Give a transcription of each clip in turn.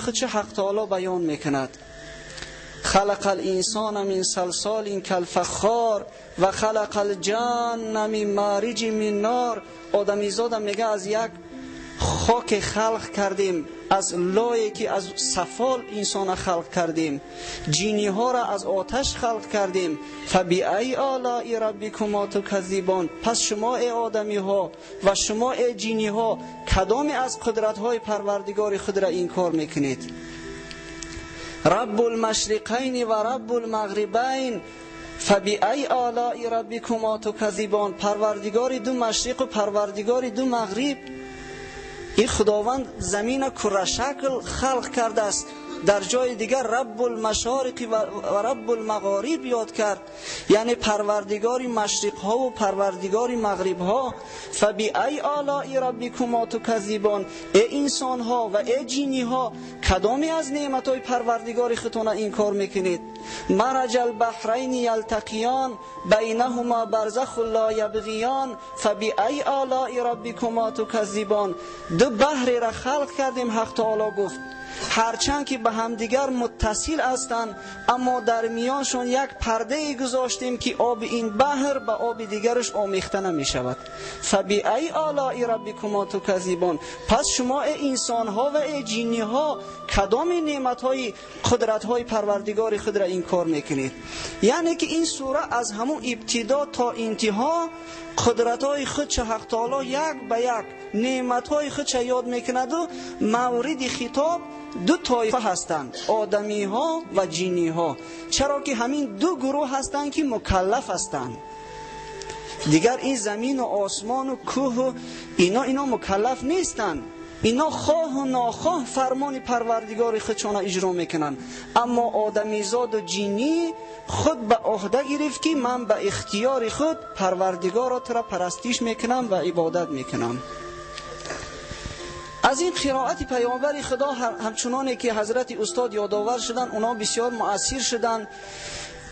خودش حق تعالی بیان میکند. خلق الانسان من صلصال کالفخار و خلق الجان من مارج من نار. آدمیزاد میگه از یک خاک خلق کردیم، از لایه که از سفال انسان خلق کردیم، جینی ها را از آتش خلق کردیم. فبأی آلاء ربکما تکذبان. پس شما ای آدمی ها و شما ای جینی ها کدام از قدرت های پروردگار خود را انکار میکنید؟ رب المشرقین و رب المغربین فبأی آلاء ربکما تکذبان. پروردگار دو مشرق و پروردگار دو مغرب. این خداوند زمین کره شکل خلق کرده است. در جای دیگر رب المشارق و رب المغارب یاد کرد، یعنی پروردگار مشرق ها و پروردگار مغرب ها. فبأی آلاء ربکما تکذبان. ای انسان ها و ای جینی ها، کدامی از نعمت های پروردگار خودتان انکار میکنید؟ مرج البحرین یلتقیان بینهما برزخ لا یبغیان فبأی آلاء ربکما تکذبان. دو بحر را خلق کردیم، حق تعالی گفت، هرچند که به همدیگر متصل هستند، اما در میانشون یک پرده گذاشتیم که آب این بحر به آب دیگرش آمیخته نمی شود. فبأی آلاء ربکما تکذبان. پس شما ای انسان ها و ای جینی ها کدام نعمت های قدرت های پروردگار خود را انکار میکنید؟ یعنی که این سوره از همون ابتدا تا انتها قدرت های خود چه حق تعالی یک به یک نعمت های خود چه یاد میکند و مورد خطاب دو طایفه هستند، آدمی ها و جینی ها. چرا که همین دو گروه هستند که مکلف هستند. دیگر این زمین و آسمان و کوه و اینا مکلف نیستند. اینا خواه و ناخواه فرمان پروردگار خودشان اجرا میکنن. اما آدمیزاد و جینی خود به عهده گرفت که من به اختیار خود پروردگار را پرستش میکنم و عبادت میکنم. از این قرائت پیامبر خدا همچنانه که حضرت استاد یادآور شدن، اونا بسیار مؤثر شدن.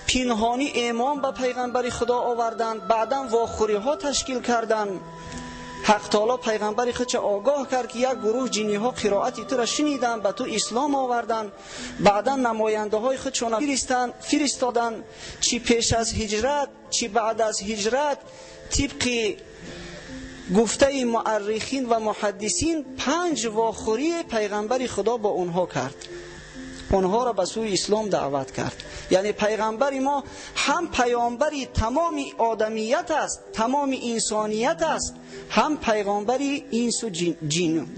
پنهانی ایمان به پیغمبر خدا آوردن، بعدا واخوری ها تشکیل کردن. حق تعالی پیغمبر خود آگاه کرد که یک گروه جینی ها قرائت تو را شنیدن، به تو اسلام آوردن. بعدا نماینده های خودشون فرستادن، چی پیش از هجرت چی بعد از هجرت. طبق گفته مؤرخین و محدثین 5 واخوری پیغمبر خدا با اونها کرد، اونها را به سوی اسلام دعوت کرد. یعنی پیغمبر ما هم پیامبر تمام آدمیت است، تمام انسانیت است، هم پیغمبر انس و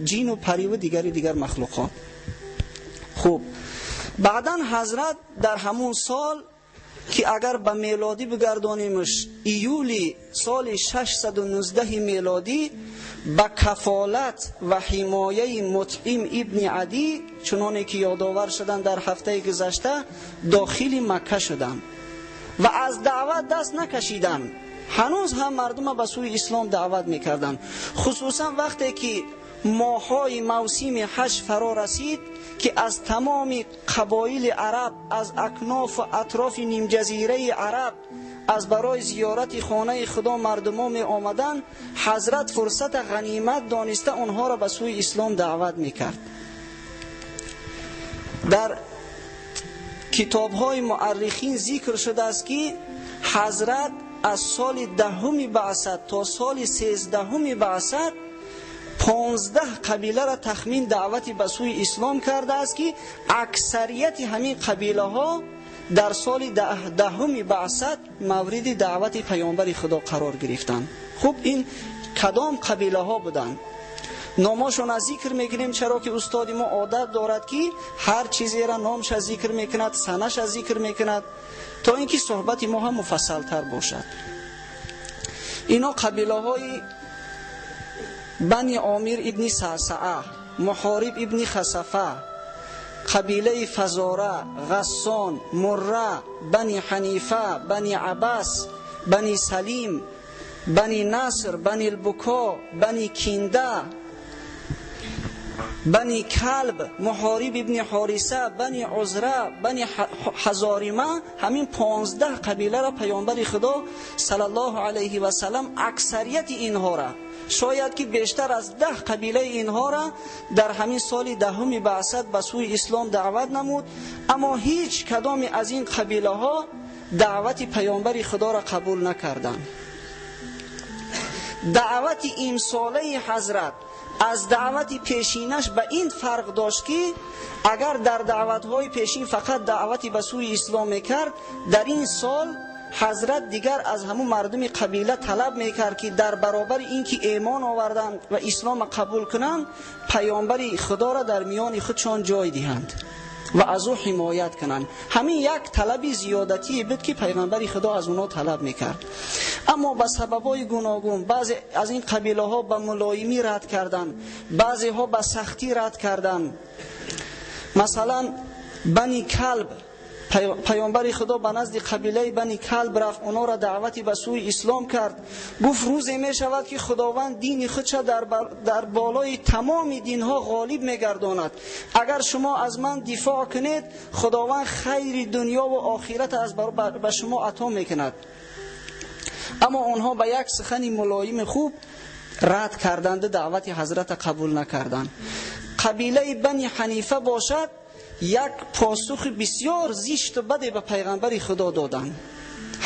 جین و پری و دیگر مخلوقات. خوب بعدا حضرت در همون سال که اگر به میلادی بگردانیمش، ایولی سال 619 میلادی، به کفالت و حمایه مطعم ابن عدی، چنانه که یادآور شدن در هفته گذشته، داخل مکه شدند و از دعوت دست نکشیدند. هنوز هم مردم به سوی اسلام دعوت میکردند، خصوصا وقتی که ماهای موسم حج فرا رسید که از تمام قبایل عرب، از اکناف و اطراف نیم جزیره عرب، از برای زیارت خانه خدا مردمان می آمدن. حضرت فرصت غنیمت دانسته آنها را به سوی اسلام دعوت می کرد. در کتاب های مؤرخین ذکر شده است که حضرت از سال 10 بعثت تا سال 13 بعثت 15 قبیله را تخمین دعوتی به سوی اسلام کرده است که اکثریت همین قبیله ها در سال 10 بعثت مورد دعوت پیامبر خدا قرار گرفتند. خب این کدام قبیله ها بودند؟ ناماشون از ذکر میکنیم، چرا که استاد ما عادت دارد که هر چیزی را نامش ذکر میکند، سنش ذکر میکند، تا اینکه صحبت ما هم مفصل تر باشد. اینا قبیله های بنی عامر ابن صعصعه، محارب ابن خصفه، قبیله فزاره، غسان، مره، بنی حنیفه، بنی عبس، بنی سلیم، بنی نصر، بنی البکا، بنی کینده، بنی کلب، محارب ابن حارثه، بنی عذره، بنی حزارمه. همین 15 قبیله را پیامبر خدا صلی الله علیه و سلم اکثریت اینها را Шояд ки бештар аз 10 қабилаи инҳоро дар ҳамин соли 10 баъсат ба сӯи ислом даъват намуд, аммо ҳеҷ кадоме аз ин қабилаҳо даъвати паёмбари худоро қабул накарданд. Даъвати имсолаи ҳазрат аз даъвати пешинаш ба ин фарқ дошт, ки агар дар даъватҳои пешин фақат даъвати ба сӯи ислом мекард, дар ин сол ҳазрат дигар аз ҳамун мардуми қабила талаб мекард, ки дар баробари ин ки имон оварданд ва исломро қабул кунанд, паёмбари худоро дар миёни худшон ҷой диҳанд ва аз ӯ ҳимоят кунанд. Ҳамин як талаби зиёдатие буд, ки паёмбари худо аз онҳо талаб мекард. Аммо ба сабабҳои гуногун баъзе аз ин қабилаҳо ба мулоимӣ рад карданд, баъзеҳо ба сахтӣ рад карданд. Масалан, Бани Калб, паёмбари худо ба назди қабилаи Бани Калб рафт, онҳоро даъвати ба сӯи ислом кард. Гуфт рӯзе мешавад, ки худованд дини худша дар болои тамоми динҳо ғолиб мегардонад. Агар шумо аз ман дифоъ кунед, худованд хайри дунё ва охират аз ба шумо ато мекунад. Аммо онҳо ба як сухани мулоими хуб рад карданд, даъвати ҳазрата қабул накарданд. Қабилаи Бани Ҳанифа бошад, як посухи бисёр зишту баде ба пайғамбари худо доданд.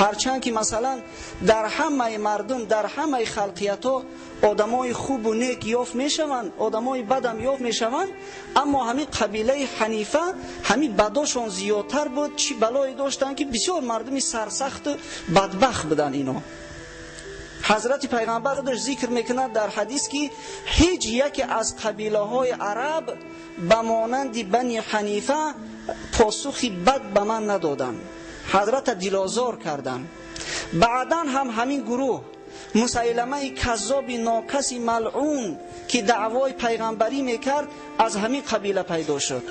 Ҳарчанд ки масалан дар ҳамаи мардум, дар ҳамаи халқиятҳо одамои хубу нек ёфт мешаванд, одамои бадам ёфт мешаванд, аммо ҳамин қабилаи Ҳанифа ҳамин бадошон зиёдтар буд. Чӣ балое доштанд, ки бисёр мардуми сарсахту бадбахт буданд ино. Ҳазрати пайғамбар худаш зикр мекунад дар ҳадис, ки ҳеҷ яке аз қабилаҳои араб ба монанди Бани Ҳанифа посухи бад ба ман надоданд, ҳазрата дилозор карданд. Баъдан ҳам ҳамин гурӯҳ Мусайламаи каззоби нокаси малъун, ки даъвои пайғамбарӣ мекард, аз ҳамин қабила пайдо шуд.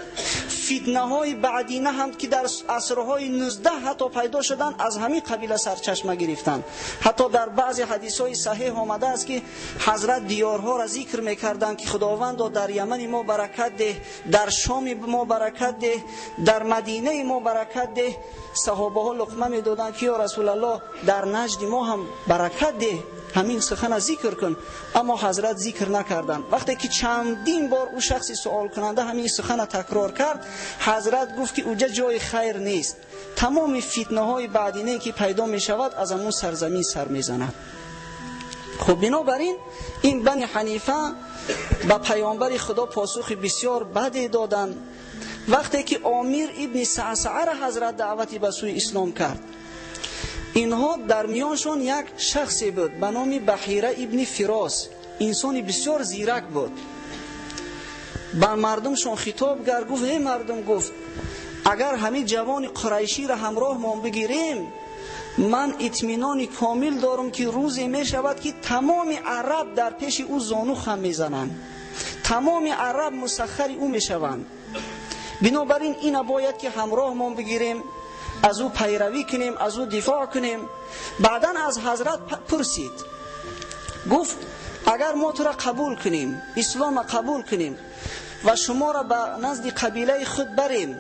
Фитнаҳои баъдина ҳам, ки дар асрҳои 19 ҳатто пайдо шуданд, аз ҳамин қабила сарчашма гирифтанд. Ҳатто дар баъзе ҳадисҳои саҳеҳ омадааст, ки ҳазрат диёрҳоро зикр мекарданд, ки худовандо дар Ямани мо баракат деҳ, дар Шоми мо баракат деҳ, дар Мадинаи мо баракат деҳ. Саҳобаҳо луқма медоданд, ки ё Расулаллоҳ, дар Наҷди мо ҳам баракат деҳ, ҳамин сухана зикр кун. Аммо ҳазрат зикр накарданд. Вақте ки чандин бор ӯ шахси суолкунанда ҳамин сухана такрор кард, ҳазрат гуфт, ки уҷа ҷои хайр нест. Тамоми фитнаҳои баъдине, ки пайдо мешавад, аз ҳамун сарзамин сар мезанад. Хуб, бинобар ин ин Бани Ҳанифа ба паёмбари худо посухи бисёр баде доданд. Вақте ки Омир ибни Саъсаъаро ҳазрат даъвати ба сӯи ислом кард, инҳо дар миёншон як шахсе буд ба номи Баҳира ибни Фирос, инсони бисёр зирак буд. Ба мардумшон хитоб кард, гуфт: эй мардум, гуфт, агар ҳамин ҷавони қурайширо ҳамроҳмон бигирем, ман итминони комил дорам, ки рӯзе мешавад, ки тамоми араб дар пеши ӯ зону хам мезананд, тамоми араб мусаххари ӯ мешаванд. Бинобар ин ина бояд ки ҳамроҳмон бигирем, аз ӯ пайравӣ кунем, аз ӯ дифоъ кунем. Баъдан аз ҳазрат пурсид, гуфт: агар мо туро қабул кунем, исломро қабул кунем ва шуморо ба назди қабилаи худ барем,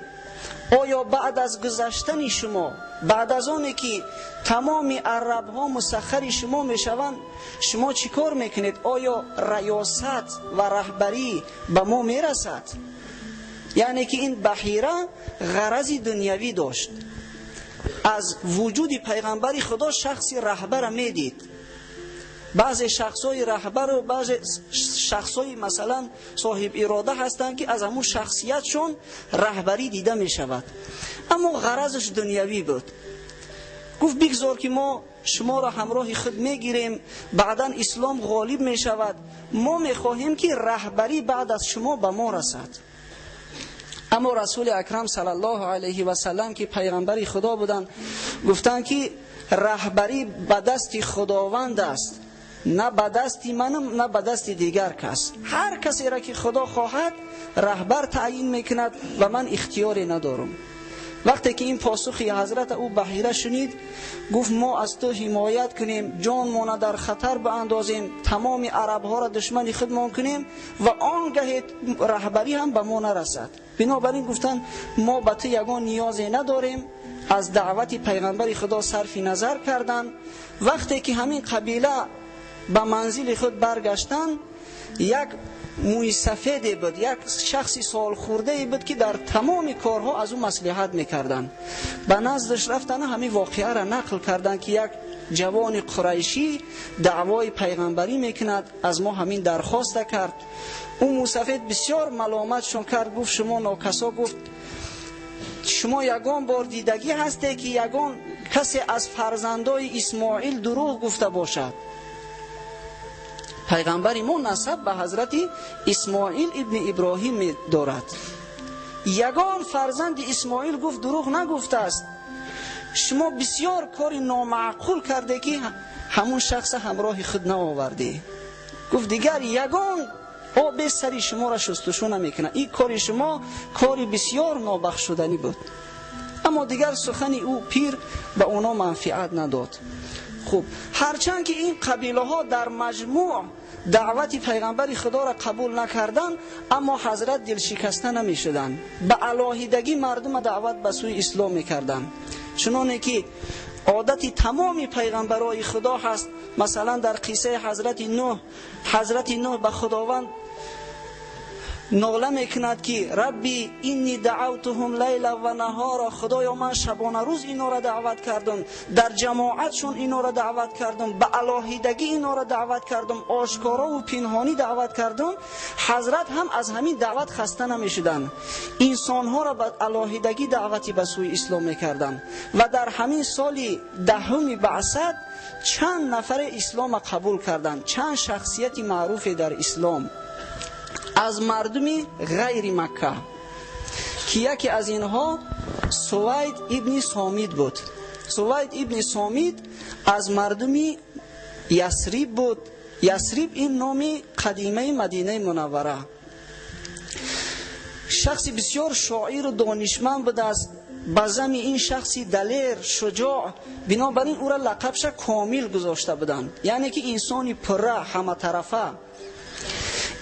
оё баъд аз гузаштани шумо, баъд аз оне ки тамоми арабҳо мусаххари шумо мешаванд, шумо чӣ кор мекунед? Оё раёсат ва раҳбарӣ ба мо мерасад? Яъне ки ин Баҳира ғарази дунявӣ дошт, аз вуҷуди пайғамбари худо шахси раҳбара медид. Баъзе шахсҳои раҳбару баъзе шахсҳои масалан соҳиб ирода ҳастанд, ки аз ҳамун шахсиятшон раҳбарӣ дида мешавад, аммо ғаразаш дунявӣ буд. Гуфт: бигзор ки мо шуморо ҳамроҳи худ мегирем, баъдан ислом ғолиб мешавад, мо мехоҳем, ки раҳбарӣ баъд аз шумо ба мо расад. Аммо Расули акрам саллаллоҳу алайҳи васаллам, ки пайғамбари худо буданд, гуфтанд, ки раҳбарӣ ба дасти худованд аст, на ба дасти манам, на ба дасти дигар кас. Ҳар касеро ки худо хоҳад раҳбар таъйин мекунад ва ман ихтиёре надорам. Вақте ки ин посухи ҳазрат ӯ Баҳира шунид, гуфт: мо аз ту ҳимоят кунем, ҷонмона дар хатар баандозем, тамоми арабҳоро душмани худмон кунем ва он гаҳе раҳбарӣ ҳам ба мо нарасад. Бинобар ин гуфтанд: мо ба ту ягон ниёзе надорем. Аз даъвати пайғамбари худо сарфи назар карданд. Вақте ки ҳамин қабила ба манзили худ баргаштанд, як мӯйсафеде буд, як шахси солхӯрдае буд, ки дар тамоми корҳо аз ӯ маслиҳат мекарданд. Ба наздаш рафтанд, ҳамин воқеаро нақл карданд, ки як ҷавони қурайшӣ даъвои пайғамбарӣ мекунад, аз мо ҳамин дархоста кард. Ӯ мӯйсафед бисёр маломатшон кард, гуфт шумо нокасо, гуфт шумо ягон бор дидагӣ ҳасте ки ягон касе аз фарзандои Исмоил дурӯғ гуфта бошад? Пайғамбари мо насаб ба ҳазрати Исмоил ибни Иброҳим медорад. Ягон фарзанди Исмоил гуфт дурӯғ нагуфтааст. Шумо бисёр кори номаъқул карде, ки ҳамун шахса ҳамроҳи худ наовардӣ. Гуфт дигар ягон об сари шуморо шустушу намекунад. Ин кори шумо кори бисёр нобахшуданӣ буд. Аммо дигар сухани ӯ пир ба оно манфиат надод. Хуб, ҳарчанд ки ин қабилаҳо дар маҷмӯъ даъвати пайғамбари худоро қабул накарданд, аммо ҳазрат дилшикаста намешуданд. Ба алоҳидагӣ мардума даъват ба сӯи ислом мекарданд. Чуноне ки одати тамоми пайғамбарои худо ҳаст. Масалан, дар қиссаи ҳазрати Нӯҳ, ҳазрати Нӯҳ ба Худованд нола мекунад, ки рабби инни даъавтуҳум лайла ва наҳора, худоё ман шабона рӯз инора даъват кардам, дар ҷамоатшон инора даъват кардам, ба алоҳидагӣ инора даъват кардам, ошкорову пинҳонӣ даъват кардам. Ҳазрат ҳам аз ҳамин даъват хаста намешуданд. Инсонҳоро ба алоҳидагӣ даъвати ба сӯи ислом мекарданд ва дар ҳамин соли 10 баъсат чанд нафаре ислома қабул карданд, чанд шахсияти маъруфе дар ислом аз мардуми ғайри Макка, ки яке аз инҳо Сувайд ибни Сомид буд. Сувайд ибни Сомид аз мардуми Ясриб буд. Ясриб ин номи қадимаи Мадинаи Мунаввара. Шахси бисёр шоиру донишманд будааст. Ба зами ин шахси далер, шуҷоъ, бинобар ин ӯра лақабша Комил гузошта буданд, яъне ки инсони пурра, ҳаматарафа.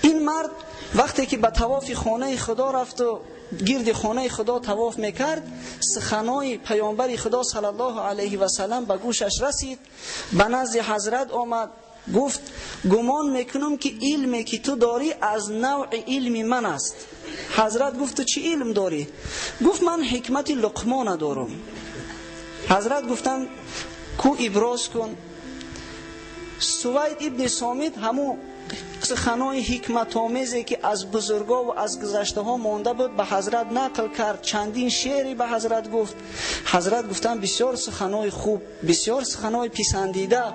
Ин мард вақте ки ба тавофи хонаи Худо рафту гирди хонаи Худо тавоф мекард, суханои паёмбари Худо саллаллоҳу алайҳи васаллам ба гӯшаш расид. Ба назди ҳазрат омад, гуфт гумон мекунам, ки илме ки ту дорӣ аз навъи илми ман аст. Ҳазрат гуфт ту чӣ илм дорӣ? Гуфт ман ҳикмати Луқмона дорам. Ҳазрат гуфтанд ку иброз кун. Сувайд ибни Сомид ҳамун суханои ҳикматомезе ки аз бузургҳо ва аз гузаштаҳо монда буд ба ҳазрат нақл кард, чандин шеъре ба ҳазрат гуфт. Ҳазрат гуфтанд бисёр суханои хуб, бисёр суханои писандида,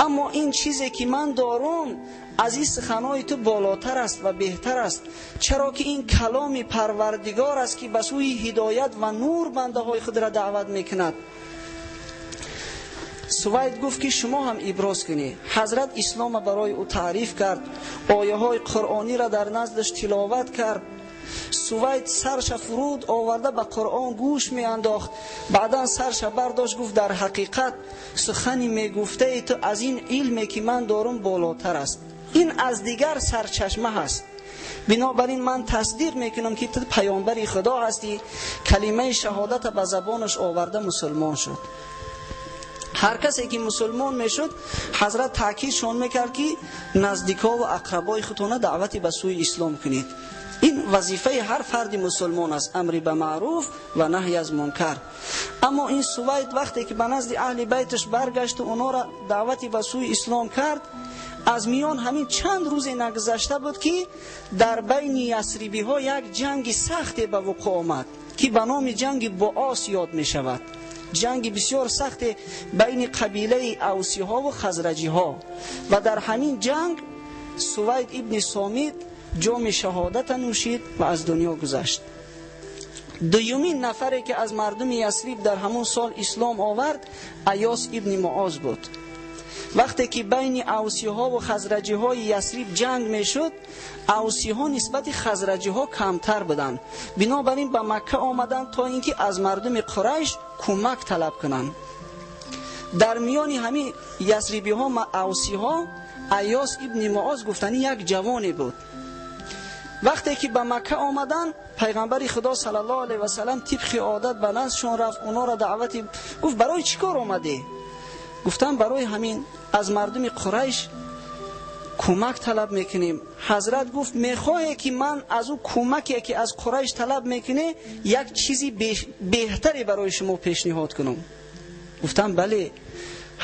аммо ин чизе ки ман дорам аз ин суханои ту болотар аст ва беҳтар аст, чаро ки ин каломи Парвардигор аст, ки ба сӯи ҳидоят ва нур бандаҳои худро даъват мекунад. Сувайд гуфт ки шумо ҳам иброз кунед. Ҳазрат ислома барои ӯ таъриф кард, ояҳои қуръониро дар наздаш тиловат кард. Сувайд сарша фуруд оварда ба Қуръон гӯш меандохт. Баъдан сарша бардошт, гуфт дар ҳақиқат сухани мегуфтаи ту аз ин илме ки ман дорам болотар аст. Ин аз дигар сарчашма ҳаст. Бинобар ин ман тасдиқ мекунам, ки ту паёмбари Худо ҳастӣ. Калимаи шаҳодата ба забонаш оварда мусулмон шуд. Ҳар касе ки мусулмон мешуд, ҳазрат таъкидшон мекард, ки наздикҳо ва ақрабои худтона даъвати ба сӯи ислом кунед. Ин вазифаи ҳар фарди мусулмон аст, амри ба маъруф ва наҳй аз мункар. Аммо ин Сувайд вақте ки ба назди аҳли байташ баргашту онҳоро даъвати ба сӯи ислом кард, аз миён ҳамин чанд рӯзе нагузашта буд, ки дар байни ясрибиҳо як ҷанги сахте ба вуқӯъ омад, ки ба номи ҷанги Буос ёд мешавад. Ҷанги бисёр сахте байни қабилаи авсиҳо ва хазраҷиҳо. Ва дар ҳамин ҷанг Сувайд ибни Сомид ҷоми шаҳодата нӯшид ва аз дунё гузашт. Дуюмин нафаре ки аз мардуми Ясриб дар ҳамон сол ислом овард, Аёс ибни Муоз буд. Вақте ки байни авсиҳо ва хазраҷиҳои Ясриб ҷанг мешуд, авсиҳо нисбати хазраҷиҳо камтар буданд. Бинобар ин ба Макка омаданд, то ин ки аз мардуми Қурайш кӯмак талаб кунанд. Дар миёни ҳамин ясрибиҳо ва авсиҳо Аёс ибни Муоз гуфтани як ҷавоне буд. Вақте ки ба Макка омаданд, пайғамбари Худо саллаллоҳу алайҳи васаллам тибқи одат ба наздшон рафт, онҳоро даъвати гуфт барои чӣ кор омадӣ? Гуфтанд барои ҳамин аз мардуми Қурайш Кӯмак талаб мекунем. Ҳазрат гуфт мехоҳе ки ман аз ӯ кӯмаке ки аз Қурайш талаб мекунӣ як чизи беҳтаре барои шумо пешниҳод кунам. Гуфтам бале.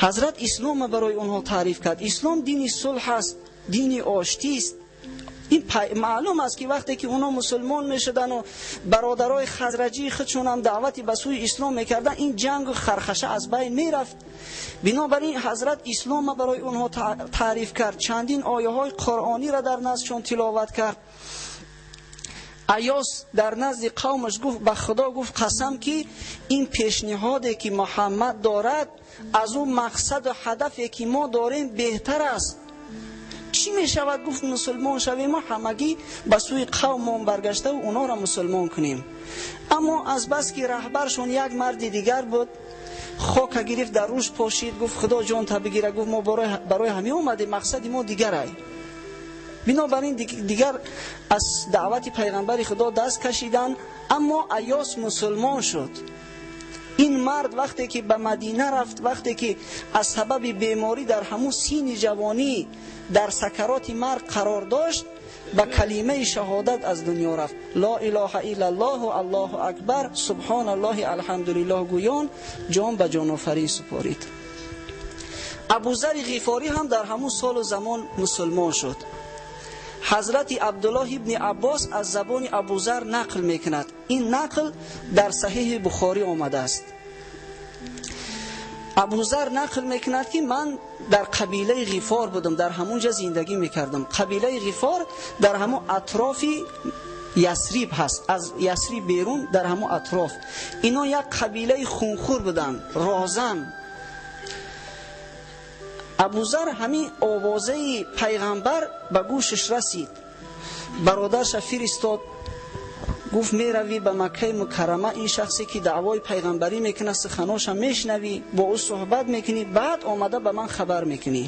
Ҳазрат исломро барои онҳо таъриф кард. Ислом дини сулҳ аст, дини оштӣ аст. Ин маълум аст ки вақте ки онҳо мусулмон мешуданд ва бародарои хазраҷии худшон ҳам даъвати ба сӯи ислом мекарданд, ин ҷанг ва хархаша аз байн мерафт. Бинобар ин ҳазрат исломро барои онҳо таъриф кард, чандин ояҳои қуръониро дар наздшон тиловат кард. Айёс дар назди қавмаш гуфт, ба Худо гуфт қасам ки ин пешниҳоде ки Муҳаммад дорад аз он мақсад ва ҳадафе ки мо дорем беҳтар аст. Чӣ мешавад гуфт мусулмон шавем ва ҳамагӣ ба сӯи қавммон баргашта ва онҳоро мусулмон кунем. Аммо аз бас ки раҳбаршон як марди дигар буд, хока гирифт дар рӯш пошид, гуфт Худо ҷон та бигира. Гуфт мо барои ҳамин омадем, мақсади мо дигар ай. Бинобар ин дигар аз даъвати пайғамбари Худо даст кашиданд, аммо Айёс мусулмон шуд. Ин мард вақте ки ба Мадина рафт, вақте ки аз сабаби беморӣ дар ҳамун синни ҷавонӣ дар сакароти марг қарор дошт, ба калимаи шаҳодат аз дунё рафт. Ло илаҳа иллаллоҳ, Аллоҳу акбар, субҳоналлоҳ, алҳамдулиллоҳ гӯён ҷон ба ҷонофарин супорид. Абузари Ғифорӣ ҳам дар ҳамун солу замон мусулмон шуд. Ҳазрати Абдуллоҳ ибни Аббос аз забони Абузар нақл мекунад. Ин нақл дар Саҳиҳи Бухорӣ омадааст. Абузар нақл мекунад ки ман дар қабилаи Ғифор будам, дар ҳамон ҷо зиндагӣ мекардам. Қабилаи Ғифор дар ҳамон атрофи Ясриб ҳаст, аз Ясриб берун дар ҳамон атроф. Ино як қабилаи хунхур буданд, розан. Абузар ҳамин овозаи пайғамбар ба гӯшаш расид. Бародарша фиристод, гуфт меравӣ ба Маккаи Мукаррама, ин шахсе ки даъвои пайғамбарӣ мекунад, суханоша мешнавӣ, бо ӯ суҳбат мекунӣ, баъд омада ба ман хабар мекунӣ.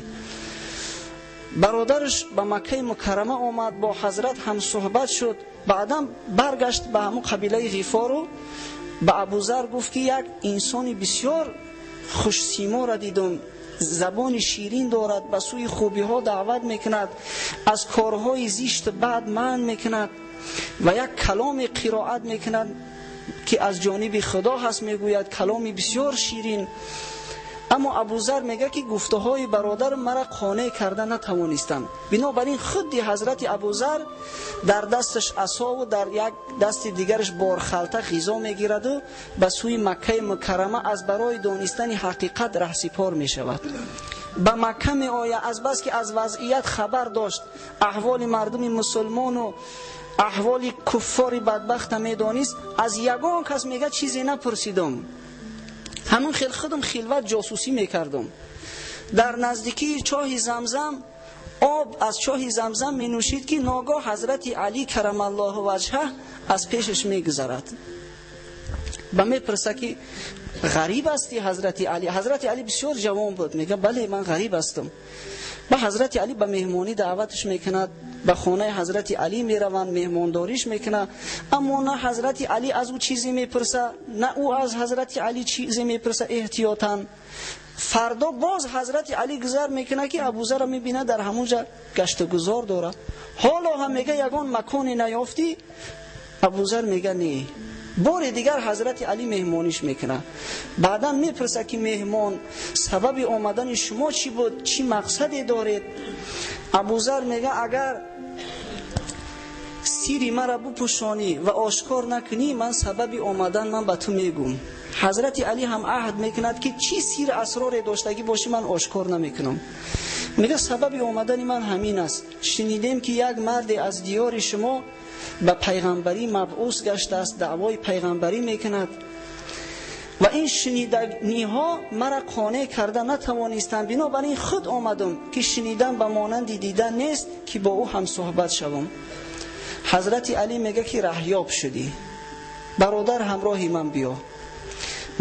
Бародараш ба Маккаи Мукаррама омад, бо ҳазрат ҳам суҳбат шуд. Баъдан баргашт ба ҳамон қабилаи Ғифору ба Абузар гуфт ки як инсони бисёр хушсиморо дидум, забони ширин дорад, ба сӯи хубиҳо даъват мекунад, аз корҳои зишт бад манъ мекунад ва як каломе қироат мекунад ки аз ҷониби Худо ҳаст, мегӯяд, каломи бисёр ширин. Аммо Абузар мегӯяд ки гуфтаҳои бародар мара қонеъ карда натавонистам. Бинобар ин худи ҳазрати Абузар дар дасташ асову дар як дасти дигараш борхалта ғизо мегираду ба сӯи Маккаи Мукаррама аз барои донистани ҳақиқат раҳсипор мешавад. Ба Макка меояд, аз бас ки аз вазъият хабар дошт, аҳволи мардуми мусулмону аҳволи куффори бадбахта медонист, аз ягон кас мегӯяд чизе напурсидам. Ҳамон хел худам хилват ҷосусӣ мекардам. Дар наздикии чоҳи Замзам об аз чоҳи Замзам менӯшид ки ногоҳ ҳазрати Алӣ карамаллоҳу ваҷҳаҳ аз пешаш мегузарад. Ба мепурсад ки ғариб ҳастӣ ҳазрати Алӣ? Ҳазрати Алӣ бисёр ҷавон буд. Мегӯяд бале, ман ғариб ҳастам. Ба ҳазрати Алӣ ба меҳмонӣ даъваташ мекунад, ба хонаи ҳазрати Алӣ мераванд, меҳмондориш мекунад. Аммо на ҳазрати Алӣ аз ӯ чизе мепурсад, на ӯ аз ҳазрати Алӣ чизе мепурсад эҳтиётан. Фардо боз ҳазрати Алӣ гузар мекунад ки Абузарро мебинад дар ҳамон ҷо гаштугузор дорад. Ҳоло ҳам мегӯяд ягон маконе наёфтӣ? Абузар мегӯяд не. Бори дигар ҳазрати Алӣ меҳмониш мекунад. Баъдан мепурсад ки меҳмон, сабаби омадани шумо чӣ буд, чӣ мақсаде доред? Абузар мегӯяд агар сири маро бупӯшонӣ ва ошкор накунӣ, ман сабаби омадан ман ба ту мегӯм. Ҳазрати Алӣ ҳам аҳд мекунад ки чӣ сир асроре доштагӣ бошӣ ман ошкор намекунам. Мегӯяд сабаби омадани ман ҳамин аст. Шунидем ки як марде аз диёри шумо ба пайғамбарӣ мабъус гаштааст, даъвои пайғамбарӣ мекунад ва ин шуниданиҳо мара қонеъ карда натавонистанд. Бинобар ин худ омадам ки шунидан ба монанди дидан нест ки бо ӯ ҳамсуҳбат шавам. Ҳазрати Алӣ мегӯяд ки раҳёб шудӣ, бародар ҳамроҳи ман биё.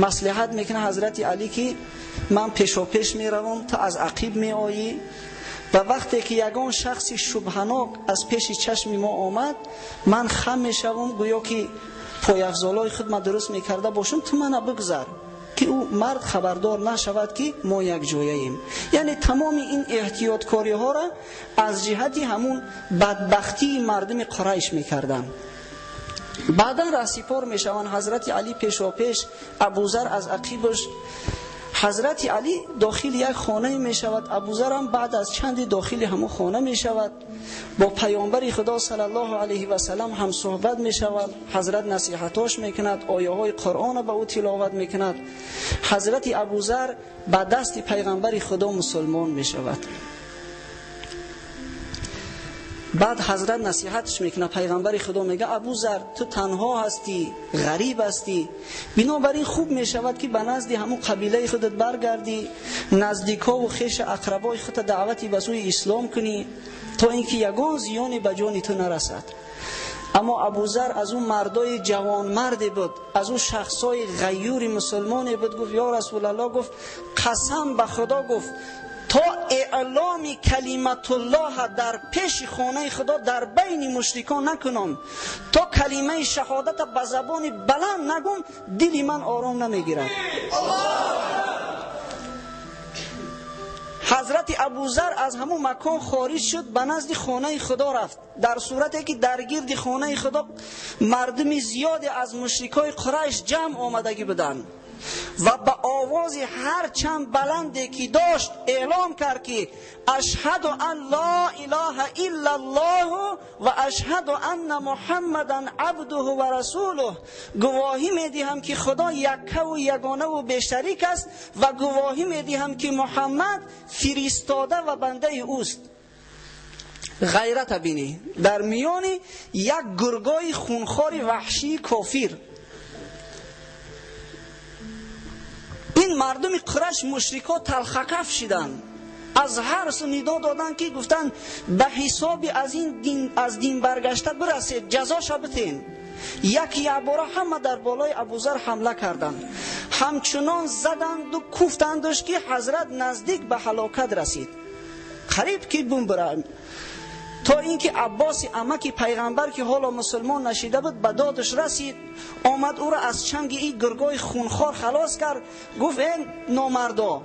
Маслиҳат мекунад ҳазрати Алӣ ки ман пешопеш меравам, ту аз ақиб меоӣ ва вақте ки ягон шахси шубҳанок аз пеши чашми мо омад, ман хам мешавам, гӯё ки пойафзолҳои худ ман дуруст мекарда бошам, ту мана бигзар ки ӯ мард хабардор нашавад ки мо як ҷояем. Яъне тамоми ин эҳтиёткориҳоро аз ҷиҳати ҳамун бадбахтии мардуми Қурайш мекарданд. Баъдан раҳсипор мешаванд. Ҳазрати Алӣ пешопеш, Абузар аз ақибаш. Ҳазрати Алӣ дохили як хонае мешавад, Абузар ҳам баъд аз чанде дохили ҳамон хона мешавад. Бо паёмбари Худо саллаллоҳу алайҳи васаллам ҳам суҳбат мешавад. Ҳазрат насиҳатош мекунад, ояҳои Қуръонро ба ӯ тиловат мекунад. Ҳазрати Абузар ба дасти пайғамбари Худо мусулмон мешавад. Баъд ҳазрат насиҳатш мекунад. Пайғамбари Худо мега: Абузар, ту танҳо ҳастӣ, ғариб ҳастӣ, бинобар ин хуб мешавад ки ба назди ҳамун қабилаи худат баргардӣ, наздикҳову хеша ақрабои худта даъвати ба сӯи ислом кунӣ, то ин ки ягон зиёне ба ҷони ту нарасад. Аммо Абузар аз ӯ мардои ҷавонмарде буд, аз ӯ шахсҳои ғайюри мусулмоне буд. Гуфт: ё Расулаллоҳ, гуфт, қасам ба Худо, гуфт, то эъломи калиматуллоҳ дар пеши хонаи Худо дар байни мушрикон накунам, то калимаи шаҳодата ба забони баланд нагум, дили ман ором намегирад. Ҳазрати Абузар аз ҳамун макон хориҷ шуд, ба назди хонаи Худо рафт. Дар сурате ки дар гирди хонаи Худо мардуми зиёде аз мушрикои Қурайш ҷамъ омадагӣ буданд ва ба овози ҳар чанд баланде ки дошт эълом кард ки ашҳаду ан ло илоҳа иллаллоҳ ва ашҳаду анна муҳаммадан абдуҳу ва расулуҳ. Гувоҳӣ медиҳам ки Худо яккаву ягонаву бешарик аст ва гувоҳӣ медиҳам ки Муҳаммад фиристода ва бандаи ӯст. Ғайрата бинӣ дар миёни як гургои хунхори ваҳшии кофир. Ин мардуми Қурайш мушрикҳо талхакаф шиданд, аз ҳар су нидо доданд ки гуфтанд ба ҳисоби аз ин дин, аз дин баргашта бирасед, ҷазоша битен. Як якбора ҳама дар болои Абузар ҳамла карданд, ҳамчунон заданду куфтандаш ки ҳазрат наздик ба ҳалокат расид, қариб ки бумбара. То инки Аббоси амаки пайғамбар ки ҳоло мусулмон нашида буд ба додаш расид, омад ӯро аз чанги ин гургои хунхор халос кард. Гуфт: э номардо,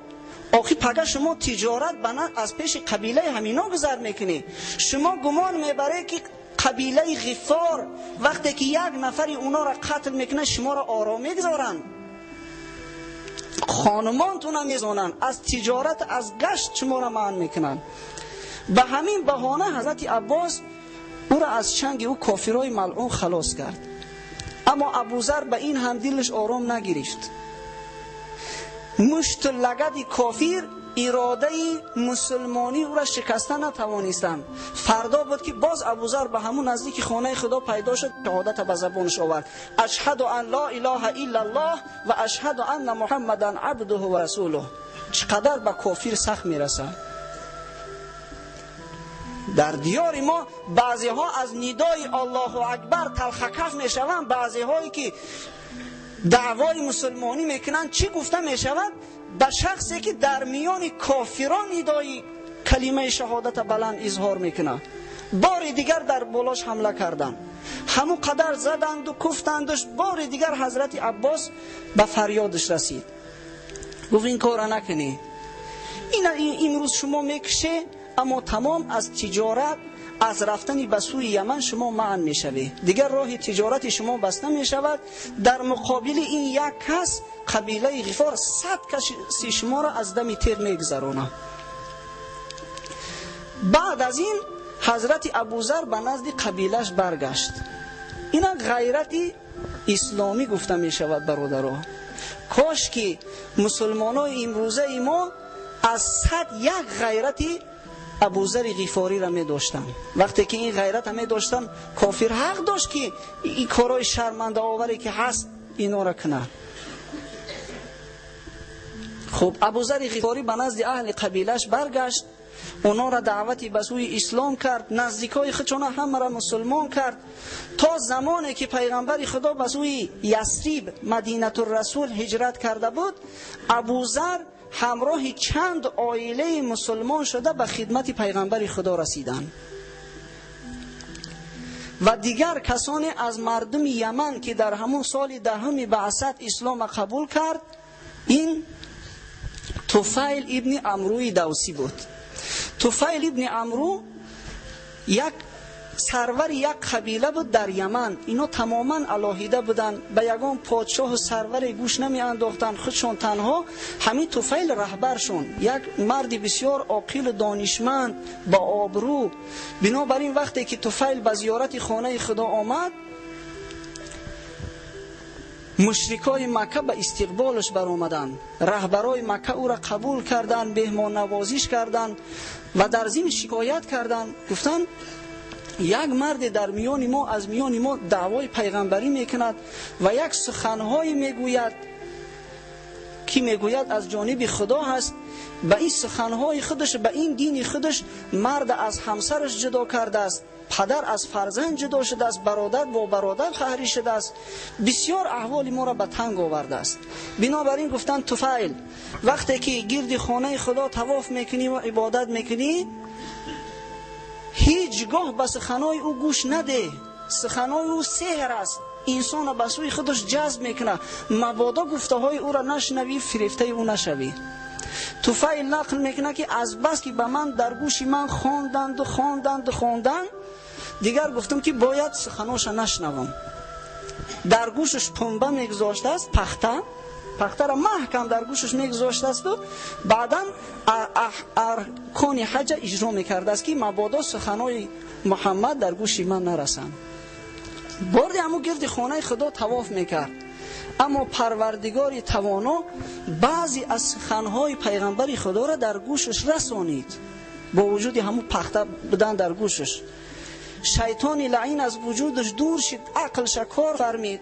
охи пага шумо тиҷорат аз пеши қабилаи ҳамино гузар мекунед. Шумо гумон мебаред ки қабилаи Ғифор вақте ки як нафари онора қатл мекунад шуморо ором мегузоранд, хонумонтонро мезонанд, аз тиҷорат аз гашт шуморо манъ мекунанд. Ба ҳамин баҳона ҳазрати Аббос ӯро аз чанги ӯ кофирои малъун халос кард. Аммо Абузар ба ин ҳам дилаш ором нагирифт. Мушту лагади кофир иродаи мусулмонӣ ӯро шикаста натавонистанд. Фардо буд ки боз Абузар ба ҳамун наздики хонаи Худо пайдо шуд, шаҳодата ба забонаш овард: ашҳаду ан ло илоҳа иллаллоҳ ва ашҳаду анна муҳаммадан абдуҳу ва расулуҳ. Чӣ қадар ба кофир сахт мерасад. Дар диёри мо баъзеҳо аз нидои Аллоҳу акбар талхакаф мешаванд, баъзеҳое ки даъвои мусулмонӣ мекунанд. Чӣ гуфта мешавад ба шахсе ки дар миёни кофирон нидои калимаи шаҳодата баланд изҳор мекунад? Бори дигар дар болош ҳамла карданд, ҳамун қадар заданду куфтандуш. Бори дигар ҳазрати Аббос ба фарёдаш расид, гуфт: ин корро накунӣ, ин имрӯз шумо мекуше, аммо тамом аз тиҷорат, аз рафтани ба сӯи Яман шумо манъ мешавед, дигар роҳи тиҷорати шумо баста мешавад. Дар муқобили ин як кас қабилаи Ғифор 100 каси шуморо аз дами теғ мегузаронад. Баъд аз ин ҳазрати Абузар ба назди қабилаш баргашт. Ина ғайрати исломӣ гуфта мешавад, бародаро. Кош ки мусулмонои имрӯзаи мо аз 101 ғайрати Абузари Ғифориро медоштанд. Вақте ки ин ғайратро медоштанд, кофир ҳақ дошт ки ин корҳои шармандаоваре ки ҳаст инора кунад. Хуб, Абузари Ғифорӣ ба назди аҳли қабилаш баргашт, онора даъвати ба сӯи ислом кард, наздикои худшона ҳамаро мусулмон кард. То замоне ки пайғамбари Худо ба сӯи Ясриб, Мадинатуррасул ҳиҷрат карда буд, Абузар ҳамроҳи чанд оилаи мусулмон шуда ба хидмати пайғамбари Худо расиданд. Ва дигар касоне аз мардуми Яман ки дар ҳамун соли 10 баъсат исломро қабул кард, Ин Туфайл ибни Амруи Давсӣ буд. Туфайл ибни Амру як сарвари як қабила буд дар Яман. Ино тамоман алоҳида буданд, ба ягон подшоҳу сарваре гӯш намеандохтанд, худшон танҳо. Ҳамин Туфайл раҳбаршон, як марди бисёр оқилу донишманд, ба обрӯ. Бинобар ин вақте ки Туфайл ба зиёрати хонаи Худо омад, мушрикои Макка ба истиқболаш баромаданд. Раҳбарои Макка ӯро қабул карданд, меҳмоннавозиш карданд ва дар зимн шикоят карданд. Гуфтанд: як марде дар миёни мо, аз миёни мо даъвои пайғамбарӣ мекунад ва як суханҳое мегӯяд, ки мегӯяд аз ҷониби Худо ҳаст. Ба ин суханҳои худаш, ба ин дини худаш мард аз ҳамсараш ҷудо кардааст, падар аз фарзанд ҷудо шудааст, бародар бо бародар қаҳрӣ шудааст, бисёр аҳволи моро ба танг овардааст. Бинобар ин гуфтанд: Туфайл, вақте ки гирди хонаи Худо тавоф мекунӣ ва ибодат мекунӣ, ҳеҷ гоҳ ба суханои ӯ гӯш надеҳ. Суханои ӯ сеҳр аст, инсонро ба сӯи худаш ҷазб мекунад. Мабодо гуфтаҳои ӯро нашнавӣ, фирефтаи ӯ нашавӣ. Туфайл нақл мекунад, ки аз бас ки ба ман дар гӯши ман хонданду хонданду хонданд, дигар гуфтам, ки бояд суханоша нашнавам. Дар гӯшаш пунба мегузоштааст, пахта, пахтаро маҳкам дар гӯшаш мегузоштаасту баъдан аркони ҳаҷа иҷро мекардааст, ки мабодо суханои Муҳаммад дар гӯши ман нарасанд. Борди ҳамун гирди хонаи Худо тавоф мекард, аммо Парвардигори тавоно баъзе аз суханҳои пайғамбари Худоро дар гӯшаш расонид. Бо вуҷуди ҳамун пахта будан дар гӯшаш, шайтони лаин аз вуҷудаш дур шид, ақлша кор фармид,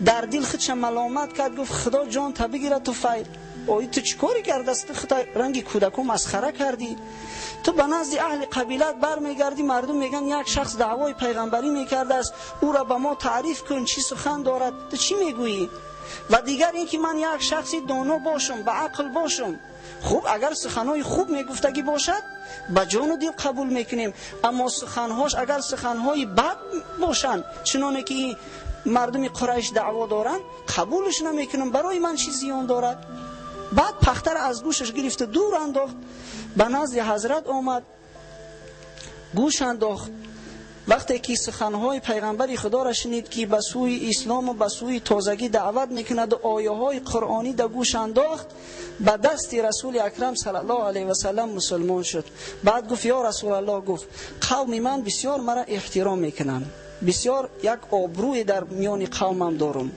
дар дил худша маломат кард, гуфт: «Худо ҷон та бигирад, Туфайл, ой, ту чӣ коре кардаст? Ту худа ранги кӯдако масхара кардӣ. Ту ба назди аҳли қабилат бармегардӣ, мардум мегӯянд, як шахс даъвои пайғамбарӣ мекардааст, ӯро ба мо таъриф кун, чӣ сухан дорад, ту чӣ мегӯӣ? Ва дигар ин ки ман як шахси доно бошам, ба ақл бошам, хуб, агар суханҳои хуб мегуфтагӣ бошад, ба ҷону дил қабул мекунем, аммо суханҳош агар суханҳои бад бошанд, чуноне ки мардуми Қурайш даъво доранд, қабулш намекунам. Барои ман чӣ зиён дорад?» Баъд пахтаро аз гӯшаш гирифта дур андохт, ба назди ҳазрат омад, гӯш андохт. Вақте ки суханҳои пайғамбари Худоро шунид, ки ба сӯи ислому ба сӯи тозагӣ даъват мекунаду ояҳои қуръонӣ да гӯш андохт, ба дасти Расули Акрам саллаллоҳу алайҳи васаллам мусулмон шуд. Баъд гуфт: «Ё Расулаллоҳ, — гуфт, — қавми ман бисёр мара эҳтиром мекунанд, бисёр як обрӯе дар миёни қавмам дорум.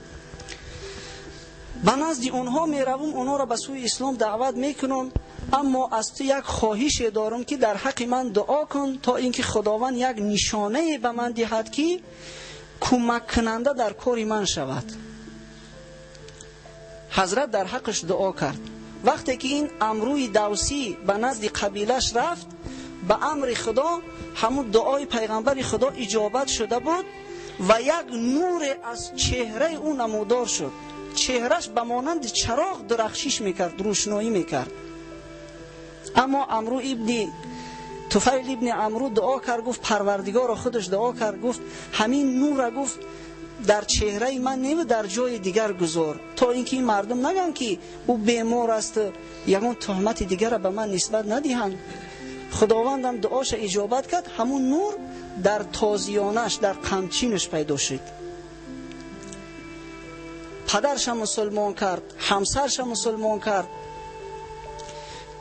Ба назди онҳо меравум, онҳоро ба сӯи ислом даъват мекунам, аммо аз ту як хоҳише дорам, ки дар ҳаққи ман дуо кун, то инки Худованд як нишонае ба ман диҳад, ки кӯмаккунанда дар кори ман шавад». Ҳазрат дар ҳаққаш дуо кард. Вақте ки ин Амрӯи Давсӣ ба назди қабилаш рафт, ба амри Худо ҳамун дуои пайғамбари Худо иҷобат шуда буд ва як нуре аз чеҳраи ӯ намудор шуд. Чеҳраш ба монанди чароғ дурахшиш мекард, рӯшноӣ мекард. Аммо Амру ибни Туфайл ибни Амру дуо кард, гуфт, Парвардигоро худаш дуо кард, гуфт: «Ҳамин нурра, — гуфт, — дар чеҳраи ман неву дар ҷои дигар гузор, то ин ки ин мардум нагӯянд, ки ӯ бемор аст, ягон туҳмати дигарро ба ман нисбат надиҳанд». Худовандам дуоша иҷобат кард. Ҳамун нур дар тозиёнаш, дар қамчинаш пайдо шуд. Падарша мусулмон кард, ҳамсарша мусулмон кард,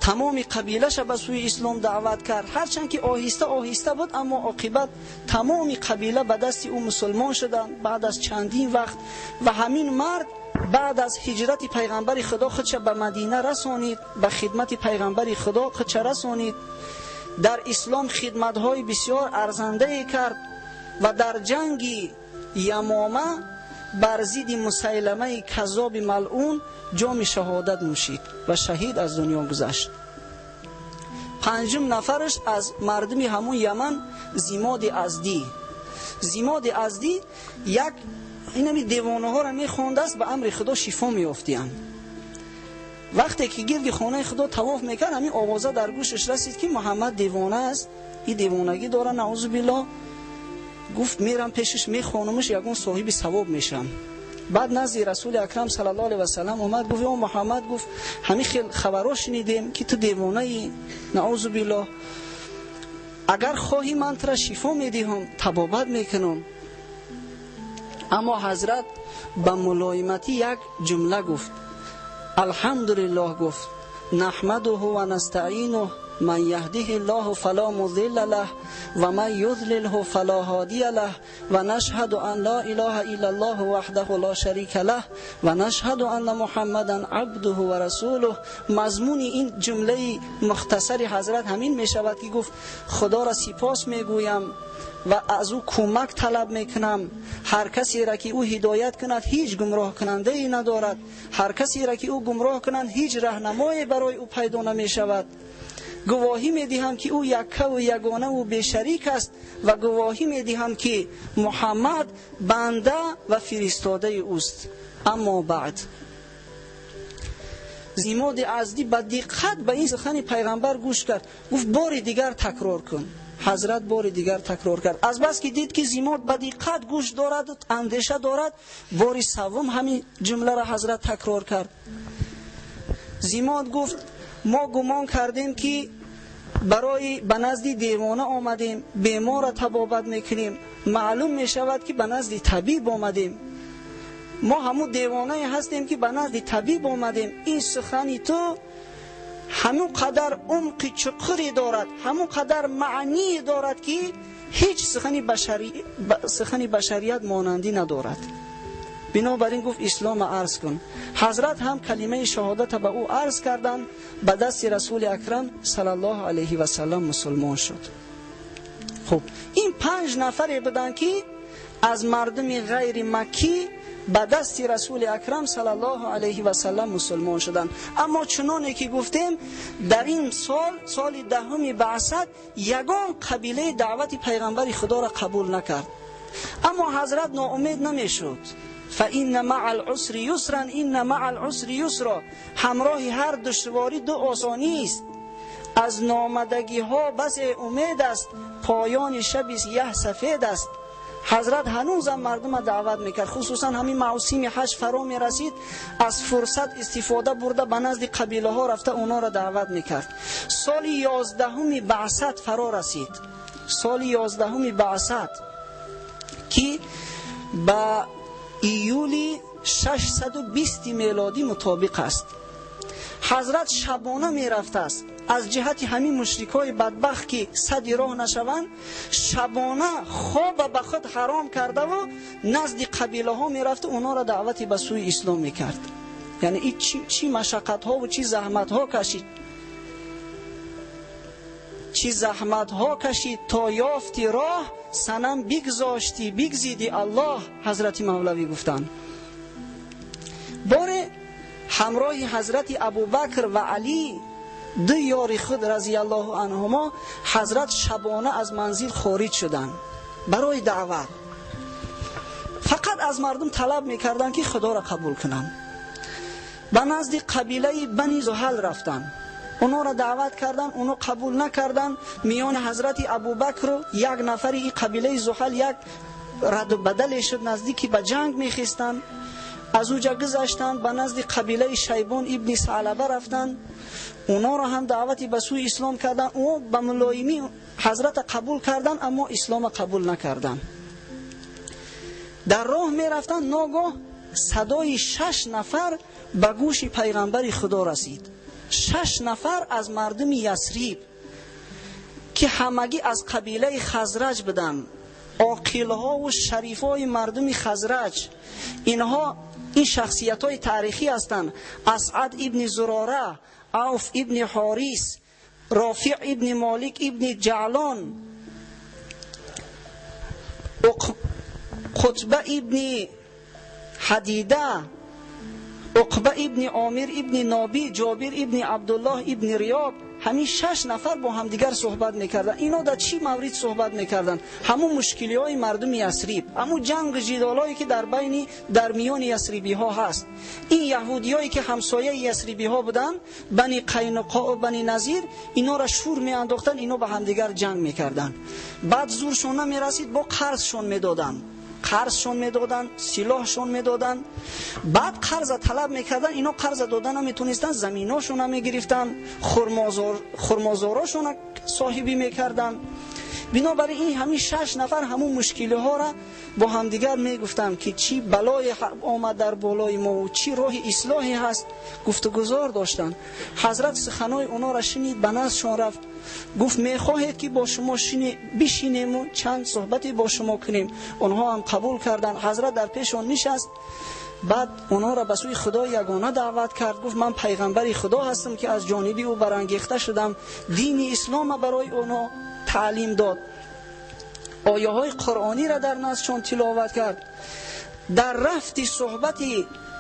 тамоми қабилаша ба сӯи ислом даъват кард. Ҳарчанд ки оҳиста оҳиста буд, аммо оқибат тамоми қабила ба дасти ӯ мусулмон шуданд баъд аз чандин вақт. Ва ҳамин мард баъд аз ҳиҷрати пайғамбари Худо худша ба Мадина расонид, ба хидмати пайғамбари Худо худша расонид, дар ислом хидматҳои бисёр арзандае кард ва дар ҷанги Ямома бар зидди Мусайламаи каззоби малъун ҷоми шаҳодат нӯшид ва шаҳид аз дунё гузашт. Панҷум нафараш аз мардуми ҳамун Яман Зимоди Аздӣ. Зимоди Аздӣ як инами девонаҳоро мехондааст, ба амри Худо шифо меёфтиянд. Вақте ки гирди хонаи Худо тавоф мекард, ҳамин овоза дар гӯшаш расид, ки Муҳаммад девона аст, и девонагӣ дора, наъузу биллоҳ. Гуфт: «Мерам пешаш, мехонамаш, ягон соҳиби савоб мешавам». Баъд назди Расули Акрам саллаллоҳу алайҳи васаллам омад, гуфт: ё Муҳаммад, гуфт, ҳамин хел хабарҳо шунидем ки ту девонаӣ, наъузу биллоҳ, агар хоҳӣ ман туро шифо медиҳам, табобат мекунам. Аммо ҳазрат ба мулоиматӣ як ҷумла гуфт: алҳамдулиллоҳ, гуфт, наҳмадуҳу ва настаъинуҳ, ман яҳдиҳиллоҳу фало музилла лаҳ ва ман юзлилҳу фало ҳодия лаҳ, ва нашҳаду ан ло илоҳа иллаллоҳу ваҳдаҳу ло шарика лаҳ, ва нашҳаду анна муҳаммадан абдуҳу ва расулуҳ. Мазмуни ин ҷумлаи мухтасари ҳазрат ҳамин мешавад ки гуфт: худоро сипос мегӯям ва аз ӯ кӯмак талаб мекунам. Ҳар касеро ки ӯ ҳидоят кунад ҳеҷ гумроҳкунандае надорад, ҳар касеро ки ӯ гумроҳ кунад ҳеҷ раҳнамое барои ӯ пайдо намешавад. Гувоҳӣ медиҳам ки ӯ яккаву ягонаву бешарик аст ва гувоҳӣ медиҳам ки Муҳаммад банда ва фиристодаи ӯст. Аммо баъд, Зимоди Аздӣ ба диққат ба ин сухани пайғамбар гӯш кард, гуфт: бори дигар такрор кун. Ҳазрат бори дигар такрор кард. Аз бас ки дид ки Зимод ба диққат гӯш дорад, андеша дорад, бори севум ҳамин ҷумларо ҳазрат такрор кард. Зимод гуфт: мо гумон кардем ки барои ба назди девона омадем, беморро табобат мекунем, маълум мешавад ки ба назди табиб омадем. Мо ҳамун девонае ҳастем ки ба назди табиб омадем. Ин сухани ту ҳамон қадар умқи чуқуре дорад, ҳамон қадар маънӣ дорад ки ҳеҷ сухани башарият монандӣ надорад. Бинобар ин гуфт: исломро арз кун. Ҳазрат ҳам калимаи шаҳодатро ба ӯ арз карданд, ба дасти Расули Акрам саллаллоҳу алайҳи васаллам мусулмон шуд. Хуб, ин 5 нафаре буданд ки аз мардуми ғайри маккӣ ба дасти Расули Акрам саллаллоҳу алайҳи васаллам мусулмон шуданд. Аммо чуноне ки гуфтем, дар ин сол, соли 10 баъсат, ягон қабилаи даъвати пайғамбари Худоро қабул накард. Аммо ҳазрат ноумед намешуд. فإن مع العسر يسرا إن مع العسر يسرا. ҳамроҳи ҳар душворӣ ду осонӣ аст. Аз номадагиҳо басе умед аст, поёни шаби сиёҳ сафед аст. Ҳазрат ҳанӯзам мардумро даъват мекард, хусусан ҳамин мавсими ҳаҷ фаро мерасид, аз фурсат истифода бурда ба назди қабилаҳо рафта онҳоро даъват мекард. Соли 11 баъсат фаро расид. Соли 11 баъсат ки ба июли 620 мелодӣ мутобиқ аст. Ҳазрат шабона мерафтааст. Аз ҷиҳати ҳамин мушрикҳои бадбахт ки сади роҳ нашаванд, шабона хоба ба худ ҳаром кардаву назди қабилаҳо мерафту онҳоро даъвати ба сӯи ислом мекард. Яъне ин чӣ машаққатҳову чӣ заҳматҳо кашид, чӣ заҳматҳо кашид то ёфти роҳ, санам бигзошти бигзиди Аллоҳ, ҳазрати Мавлавӣ гуфтанд. Боре ҳамроҳи ҳазрати Абубакр ва Алӣ, ду ёри худ разияллоҳу анҳумо, ҳазрат шабона аз манзил хориҷ шуданд барои даъват. Фақат аз мардум талаб мекарданд ки Худоро қабул кунанд. Ба назди қабилаи Бани Зуҳал рафтанд, онҳоро даъват карданд, онҳо қабул накарданд. Миёни ҳазрати Абубакру як нафари ин қабилаи Зуҳал як раду бадале шуд, наздики ба ҷанг мехестанд. Аз уҷа гузаштанд, ба назди қабилаи Шайбон ибни Саълаба рафтанд, онҳоро ҳам даъвати ба сӯи ислом карданд. Онҳо ба мулоимӣ ҳазрата қабул карданд, аммо ислома қабул накарданд. Дар роҳ мерафтанд, ногоҳ садои 6 нафар ба гӯши пайғамбари Худо расид. 6 нафар аз мардуми Ясриб ки ҳамагӣ аз қабилаи Хазраҷ буданд, оқилҳову шарифҳои мардуми Хазраҷ. Инҳо ин шахсиятҳои таърихӣ ҳастанд: Асъад ибни Зурора, Авф ибни Ҳорис, Рофиъ ибни Молик ибни Ҷаълон, Қутба ибни Ҳадида, Уқба ибни Омир ибни Нобӣ, Ҷобир ибни Абдуллоҳ ибни Риёб. Ҳамин 6 нафар бо ҳамдигар суҳбат мекарданд. Ино дар чӣ маврид суҳбат мекарданд? Ҳамун мушкилиҳои мардуми Ясриб, ҳамун ҷангу ҷидолҳое ки дар миёни ясрибиҳо ҳаст. Ин яҳудиҳое ки ҳамсояи ясрибиҳо буданд, Бани Қайнуқо ва Бани Назир, инора шур меандохтанд, ино ба ҳамдигар ҷанг мекарданд. Баъд зуршон намерасид, бо қарзшон медоданд. Қарзшон медоданд, силоҳшон медоданд. Баъд қарза талаб мекарданд, ино қарза дода наметонистанд, заминошона мегирифтанд, хурмозорошона соҳибӣ мекарданд. Бинобар ин ҳамин 6 нафар ҳамун мушкилиҳоро бо ҳамдигар мегуфтанд, ки чӣ балое омад дар болои мо ва чӣ роҳи ислоҳе ҳаст. Гуфтугузор доштанд. Ҳазрат суханои онҳоро шунид, ба наздшон рафт, гуфт мехоҳед ки бо шумо бишинему чанд суҳбате бо шумо кунем. Онҳо ҳам қабул карданд. Ҳазрат дар пешон нишаст. Баъд онҳоро ба сӯи Худои ягона даъват кард, гуфт ман пайғамбари Худо ҳастам, ки аз ҷониби ӯ барангехта шудам. Дини ислома барои онҳо таълим дод, ояҳои қуръониро дар наздшон тиловат кард. Дар рафти суҳбати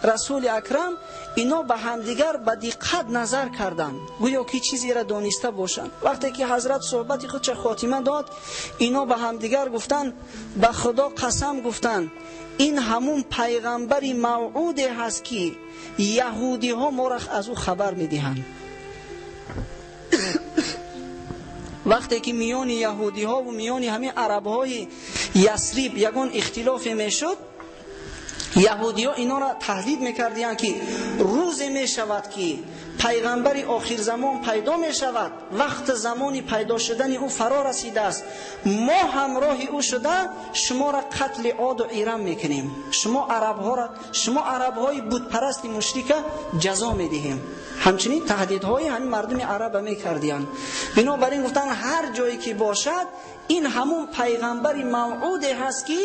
расули акрам ино ба ҳамдигар ба диққат назар карданд, гӯё ки чизеро дониста бошанд. Вақте ки ҳазрат суҳбати худша хотима дод, ино ба ҳамдигар гуфтанд, ба Худо қасам гуфтанд, ин ҳамун пайғамбари мавъуде ҳаст, ки яҳудиҳо моро аз ӯ хабар медиҳанд. Вақте ки миёни яҳудиҳо ва миёни ҳамин арабҳои Ясриб ягон ихтилофе мешуд, яҳудиҳо инора таҳдид мекардиянд, ки рӯзе мешавад, ки пайғамбари охирзамон пайдо мешавад, вақти замони пайдо шудани ӯ фаро расидааст, мо ҳамроҳи ӯ шуда шуморо қатли Оду Ирам мекунем, шумо арабҳои бутпарасти мушрика ҷазо медиҳем. Ҳамчунин таҳдидҳои ҳамин мардуми араба мекардиянд. Бинобар ин гуфтанд ҳар ҷое ки бошад, ин ҳамун пайғамбари мавъуде ҳаст, ки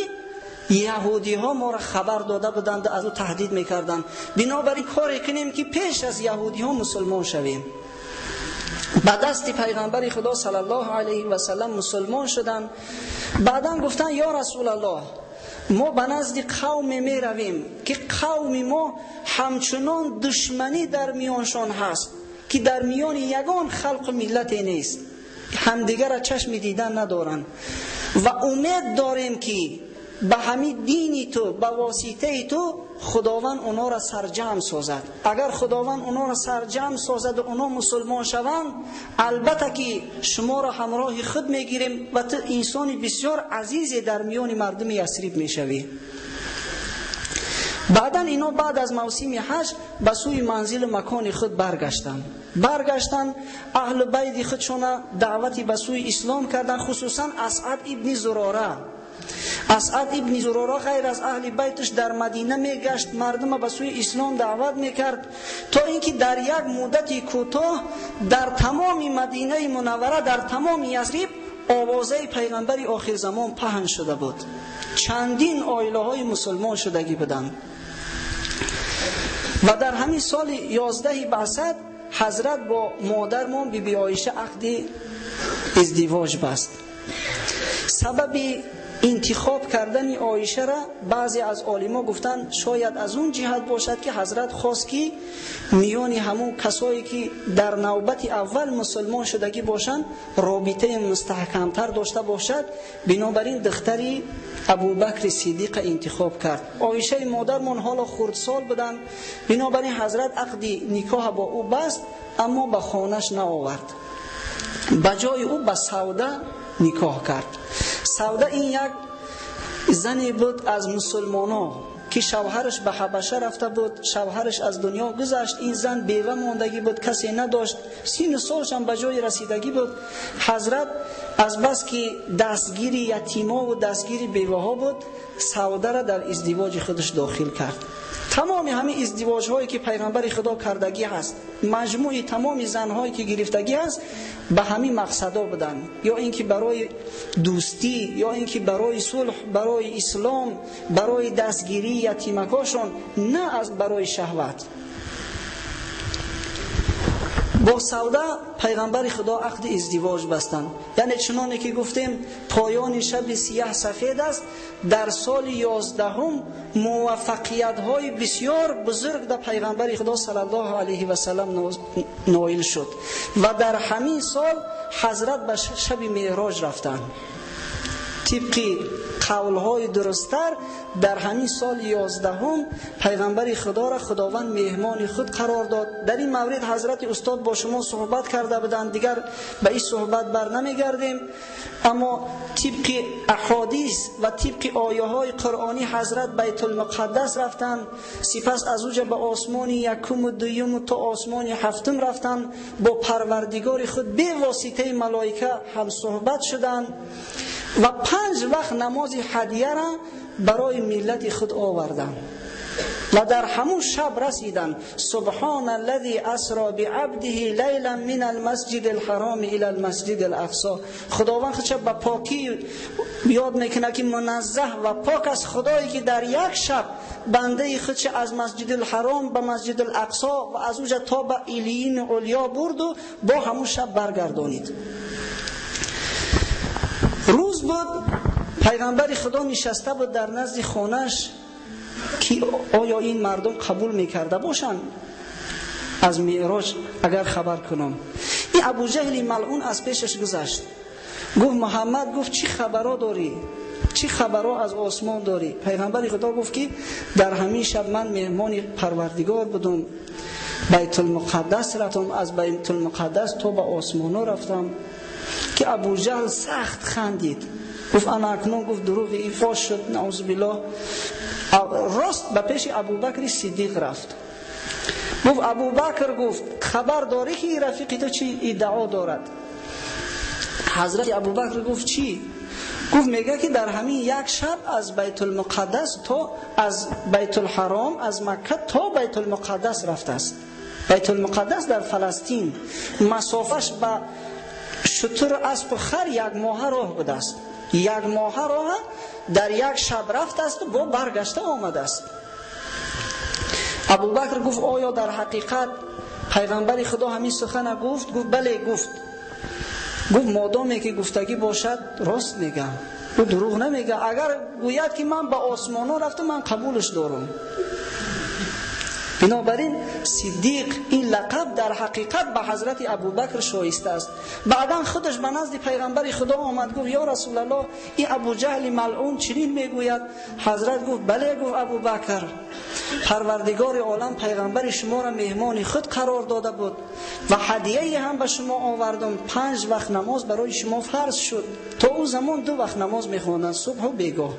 яҳудиҳо моро хабар дода буданд, аз ӯ таҳдид мекарданд. Бинобар ин коре кунем, ки пеш аз яҳудиҳо мусулмон шавем. Ба дасти пайғамбари Худо саллаллоҳу алайҳи васаллам мусулмон шуданд. Баъдан гуфтанд ё расулаллоҳ, мо ба назди қавме меравем, ки қавми мо ҳамчунон душманӣ дар миёншон ҳаст, ки дар миёни ягон халқу миллате нест, ҳамдигарро чашми дидан надоранд ва умед дорем, ки ба ҳамин дини ту, ба воситаи ту Худованд онҳоро сарҷамъ созад. Агар Худованд онҳоро сарҷамъ созад ва онҳо мусулмон шаванд, албатта ки шуморо ҳамроҳи худ мегирем ва ту инсони бисёр азизе дар миёни мардуми Ясриб мешавӣ. Баъдан ино баъд аз мавсими ҳаҷ ба сӯи манзилу макони худ баргаштанд. Аҳлу байти худшона даъвати ба сӯи ислом карданд, хусусан Асъад ибни Зурора. Асъад ибни Зурора ғайр аз аҳли байташ дар Мадина мегашт, мардума ба сӯи ислом даъват мекард, то инки дар як муддати кӯтоҳ дар тамоми Мадинаи Мунаввара, дар тамоми Ясриб овозаи пайғамбари охирзамон паҳн шуда буд. Чандин оилаҳои мусулмон шудагӣ буданд. Ва дар ҳамин соли 11 баъсат ҳазрат бо модармон биби Оиша ақди издивоҷ баст. Сабаби интихоб кардани Оишаро баъзе аз олимо гуфтанд, шояд аз он ҷиҳат бошад, ки ҳазрат хост, ки миёни ҳамун касое ки дар навбати аввал мусулмон шудагӣ бошанд, робитаи мустаҳкамтар дошта бошад. Бинобар ин духтари Абубакри Сиддиқа интихоб кард. Оишаи модармон ҳоло хурдсол буданд, бинобар ин ҳазрат ақди никоҳ бо ӯ баст, аммо ба хонаш наовард. Ба ҷои ӯ ба Савда никоҳ кард. Савда ин як зане буд аз мусулмонон, ки шавҳараш ба Ҳабаша рафта буд, шавҳараш аз дунё гузашт. Ин зан бева мондагӣ буд, касе надошт, 30 солшам ба ҷои расидагӣ буд. Ҳазрат аз бас ки дастгири ятимо ва дастгири беваҳо буд, Савдаро дар издивоҷи худаш дохил кард. Тамоми ҳамин издивоҷҳое ки пайғамбари Худо кардагӣ ҳаст, маҷмӯи тамоми занҳое ки гирифтагӣ ҳаст, ба ҳамин мақсадо буданд, ё ин ки барои дӯстӣ, ё ин ки барои сулҳ, барои ислом, барои дастгирии ятимакошон, на аз барои шаҳват. Бо Савда пайғамбари Худо ақди издивоҷ бастанд. Яъне чуноне ки гуфтем, поёни шаби сияҳ сафед аст. Дар соли 11 муваффақиятҳои бисёр бузург дар пайғамбари Худо саллаллоҳу алайҳи васаллам ноил шуд ва дар ҳамин сол ҳазрат ба шаби меъроҷ рафтанд. Тибқи қавлҳои дурусттар дар ҳамин соли 11 пайғамбари худоро худованд меҳмони худ қарор дод. Дар ин маврид ҳазрати устод бо шумо суҳбат карда буданд, дигар ба ин суҳбат бар намегардем. Аммо тибқи аҳодис ва тибқи ояҳои қуръонӣ ҳазрат Байтулмуқаддас рафтанд, сипас аз уҷа ба осмони якум ва дуюм то осмони ҳафтум рафтанд, бо парвардигори худ бевоситаи малоика ҳамсуҳбат шуданд ва 5 вақт намози ҳадияро барои миллати худ оварданд ва дар ҳамун шаб расиданд. Субҳана аллази асро биабдиҳи лайлан мин алмасҷиди алҳароми ила алмасҷиди алақсо. Худованд худша ба покӣ ёд мекунад, ки муназзаҳ ва пок аст худое ки дар як шаб бандаи худша аз масҷиди алҳаром ба масҷиди алақсо ва аз уҷа то ба илиини улё бурду бо ҳамун шаб баргардонид. Рӯз буд, пайғамбари худо нишаста буд дар назди хонаш ки оё ин мардум қабул мекарда бошанд аз меъроҷ агар хабар кунам. Ин Абуҷаҳли малъун аз пешаш гузашт, гуфт Муҳаммад, гуфт чӣ хабаро дорӣ? Чӣ хабаро аз осмон дорӣ? Пайғамбари худо гуфт ки дар ҳамин шаб ман меҳмони парвардигор будум, Байтулмуқаддас рафтам, аз Байтулмуқаддас то ба осмоно рафтам. Ки Абуҷаҳл сахт хандид, гуфт ана акнун, гуфт дурӯғи ин фош шуд, наъузу биллоҳ. Рост ба пеши Абубакри Сиддиқ рафт, гуфт Абубакр, гуфт хабар дорӣ ки ин рафиқи ту чӣ иддао дорад? Ҳазрати Абубакр гуфт чӣ? Гуфт мегӯяд ки дар ҳамин як шаб аз Байтулмуқаддас то аз Байтулҳаром, аз Макка то Байтулмуқаддас рафтааст. Байтулмуқаддас дар Фаластин, масофаш ба шутур, асп хар як моҳа роҳ будааст. Як моҳа роҳ дар як шаб рафтааст ва бо баргашта омадааст. Абубакр гуфт оё дар ҳақиқат пайғамбари худо ҳамин сухана гуфт? Гуфт бале гуфт. Гуфт модоме ки гуфтагӣ бошад рост мегӯям, ӯ дурӯғ намегӯяд. Агар гӯяд ки ман ба осмонҳо рафтам, ман қабулаш дорам. Бинобар ин Сиддиқ ин лақаб дар ҳақиқат ба ҳазрати Абубакр шоиста аст. Баъдан худаш ба назди пайғамбари худо омад, гуфт ё Расулаллоҳ, ин Абуҷаҳли малъун чунин мегӯяд. Ҳазрат гуфт бале, гуфт Абубакр, парвардигори олам пайғамбари шуморо меҳмони худ қарор дода буд ва ҳадияе ҳам ба шумо овардам. 5 вақт намоз барои шумо фарз шуд. То ӯ замон 2 вақт намоз мехонданд, субҳу бегоҳ.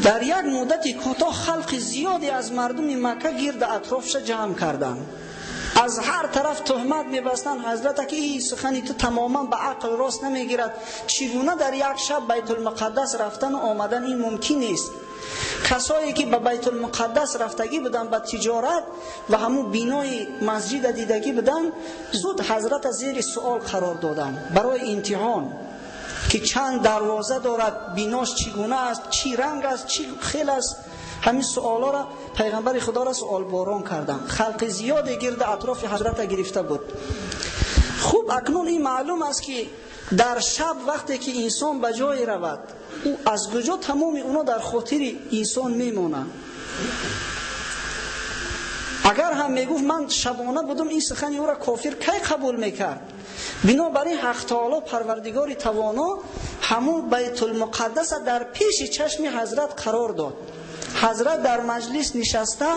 Дар як муддати кӯтоҳ халқи зиёде аз мардуми Макка гирди атрофша ҷамъ карданд. Аз ҳар тараф туҳмат мебастанд ҳазрата ки ин сухани ту тамоман ба ақл рост намегирад. Чӣ гуна дар як шаб Байтулмуқаддас рафтану омадан ин мумкин нест? Касое ки ба Байтулмуқаддас рафтагӣ буданд ба тиҷорат ва ҳамун бинои масҷида дидагӣ буданд, зуд ҳазрата зери суол қарор доданд барои имтиҳон ки чанд дарвоза дорад, бинош чӣ гуна аст, чӣ ранг аст, чӣ хел аст. Ҳамин суолҳоро пайғамбари худоро суолборон карданд. Халқи зиёде гирди атрофи ҳазрата гирифта буд. Хуб, акнун ин маълум аст ки дар шаб вақте ки инсон ба ҷое равад, ӯ аз куҷо тамоми оно дар хотири инсон мемонад. Агар ҳам мегуфт ман шабона будум, ин сухани ӯро кофир кай қабул мекард? Бинобар ин ҳақ таоло парвардигори тавоно ҳамун Байтулмуқаддаса дар пеши чашми ҳазрат қарор дод. Ҳазрат дар маҷлис нишаста,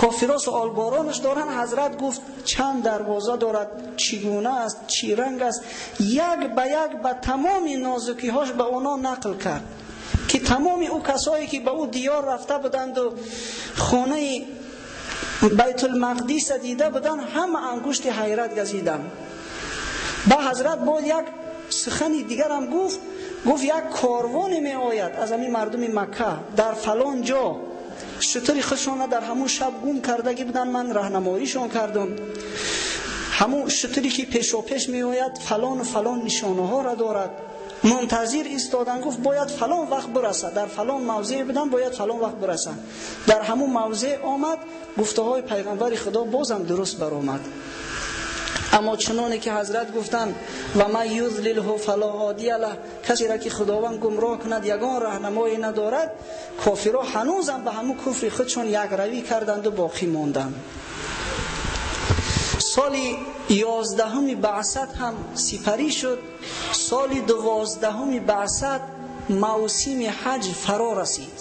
кофиро суолборонаш доранд. Ҳазрат гуфт чанд дарвоза дорад, чӣ гуна аст, чӣ ранг аст. Як ба як ба тамоми нозукиҳош ба оно нақл кард ки тамоми ӯ касое ки ба ӯ диёр рафта буданду хонаи Байтулмақдиса дида буданд, ҳама ангушти ҳайрат газиданд. Ба ҳазрат боз як сухани дигарам гуфт. Гуфт як корвоне меояд аз ҳамин мардуми Макка дар фалон ҷо, шутури худшонро дар ҳамун шаб гум кардагӣ буданд, ман раҳнамоишон кардам. Ҳамун шутуре ки пешопеш меояд фалону фалон нишонаҳоро дорад. Мунтазир истодан, гуфт бояд фалон вақт бирасад, дар фалон мавзеъ будам, бояд фалон вақт бирасад. Дар ҳамун мавзеъ омад, гуфтаҳои пайғамбари худо бозам дуруст баромад. Аммо чуноне ки ҳазрат гуфтанд ва ман юзлилҳу фало ҳодия лаҳ, касеро ки худованд гумроҳ кунад ягон раҳнамое надорад, кофирҳо ҳанӯзам ба ҳамун куфри худшон якравӣ карданду боқӣ монданд. Соли 11 баъсат ҳам сипарӣ шуд. Соли 12 баъсат мавсими ҳаҷ фаро расид.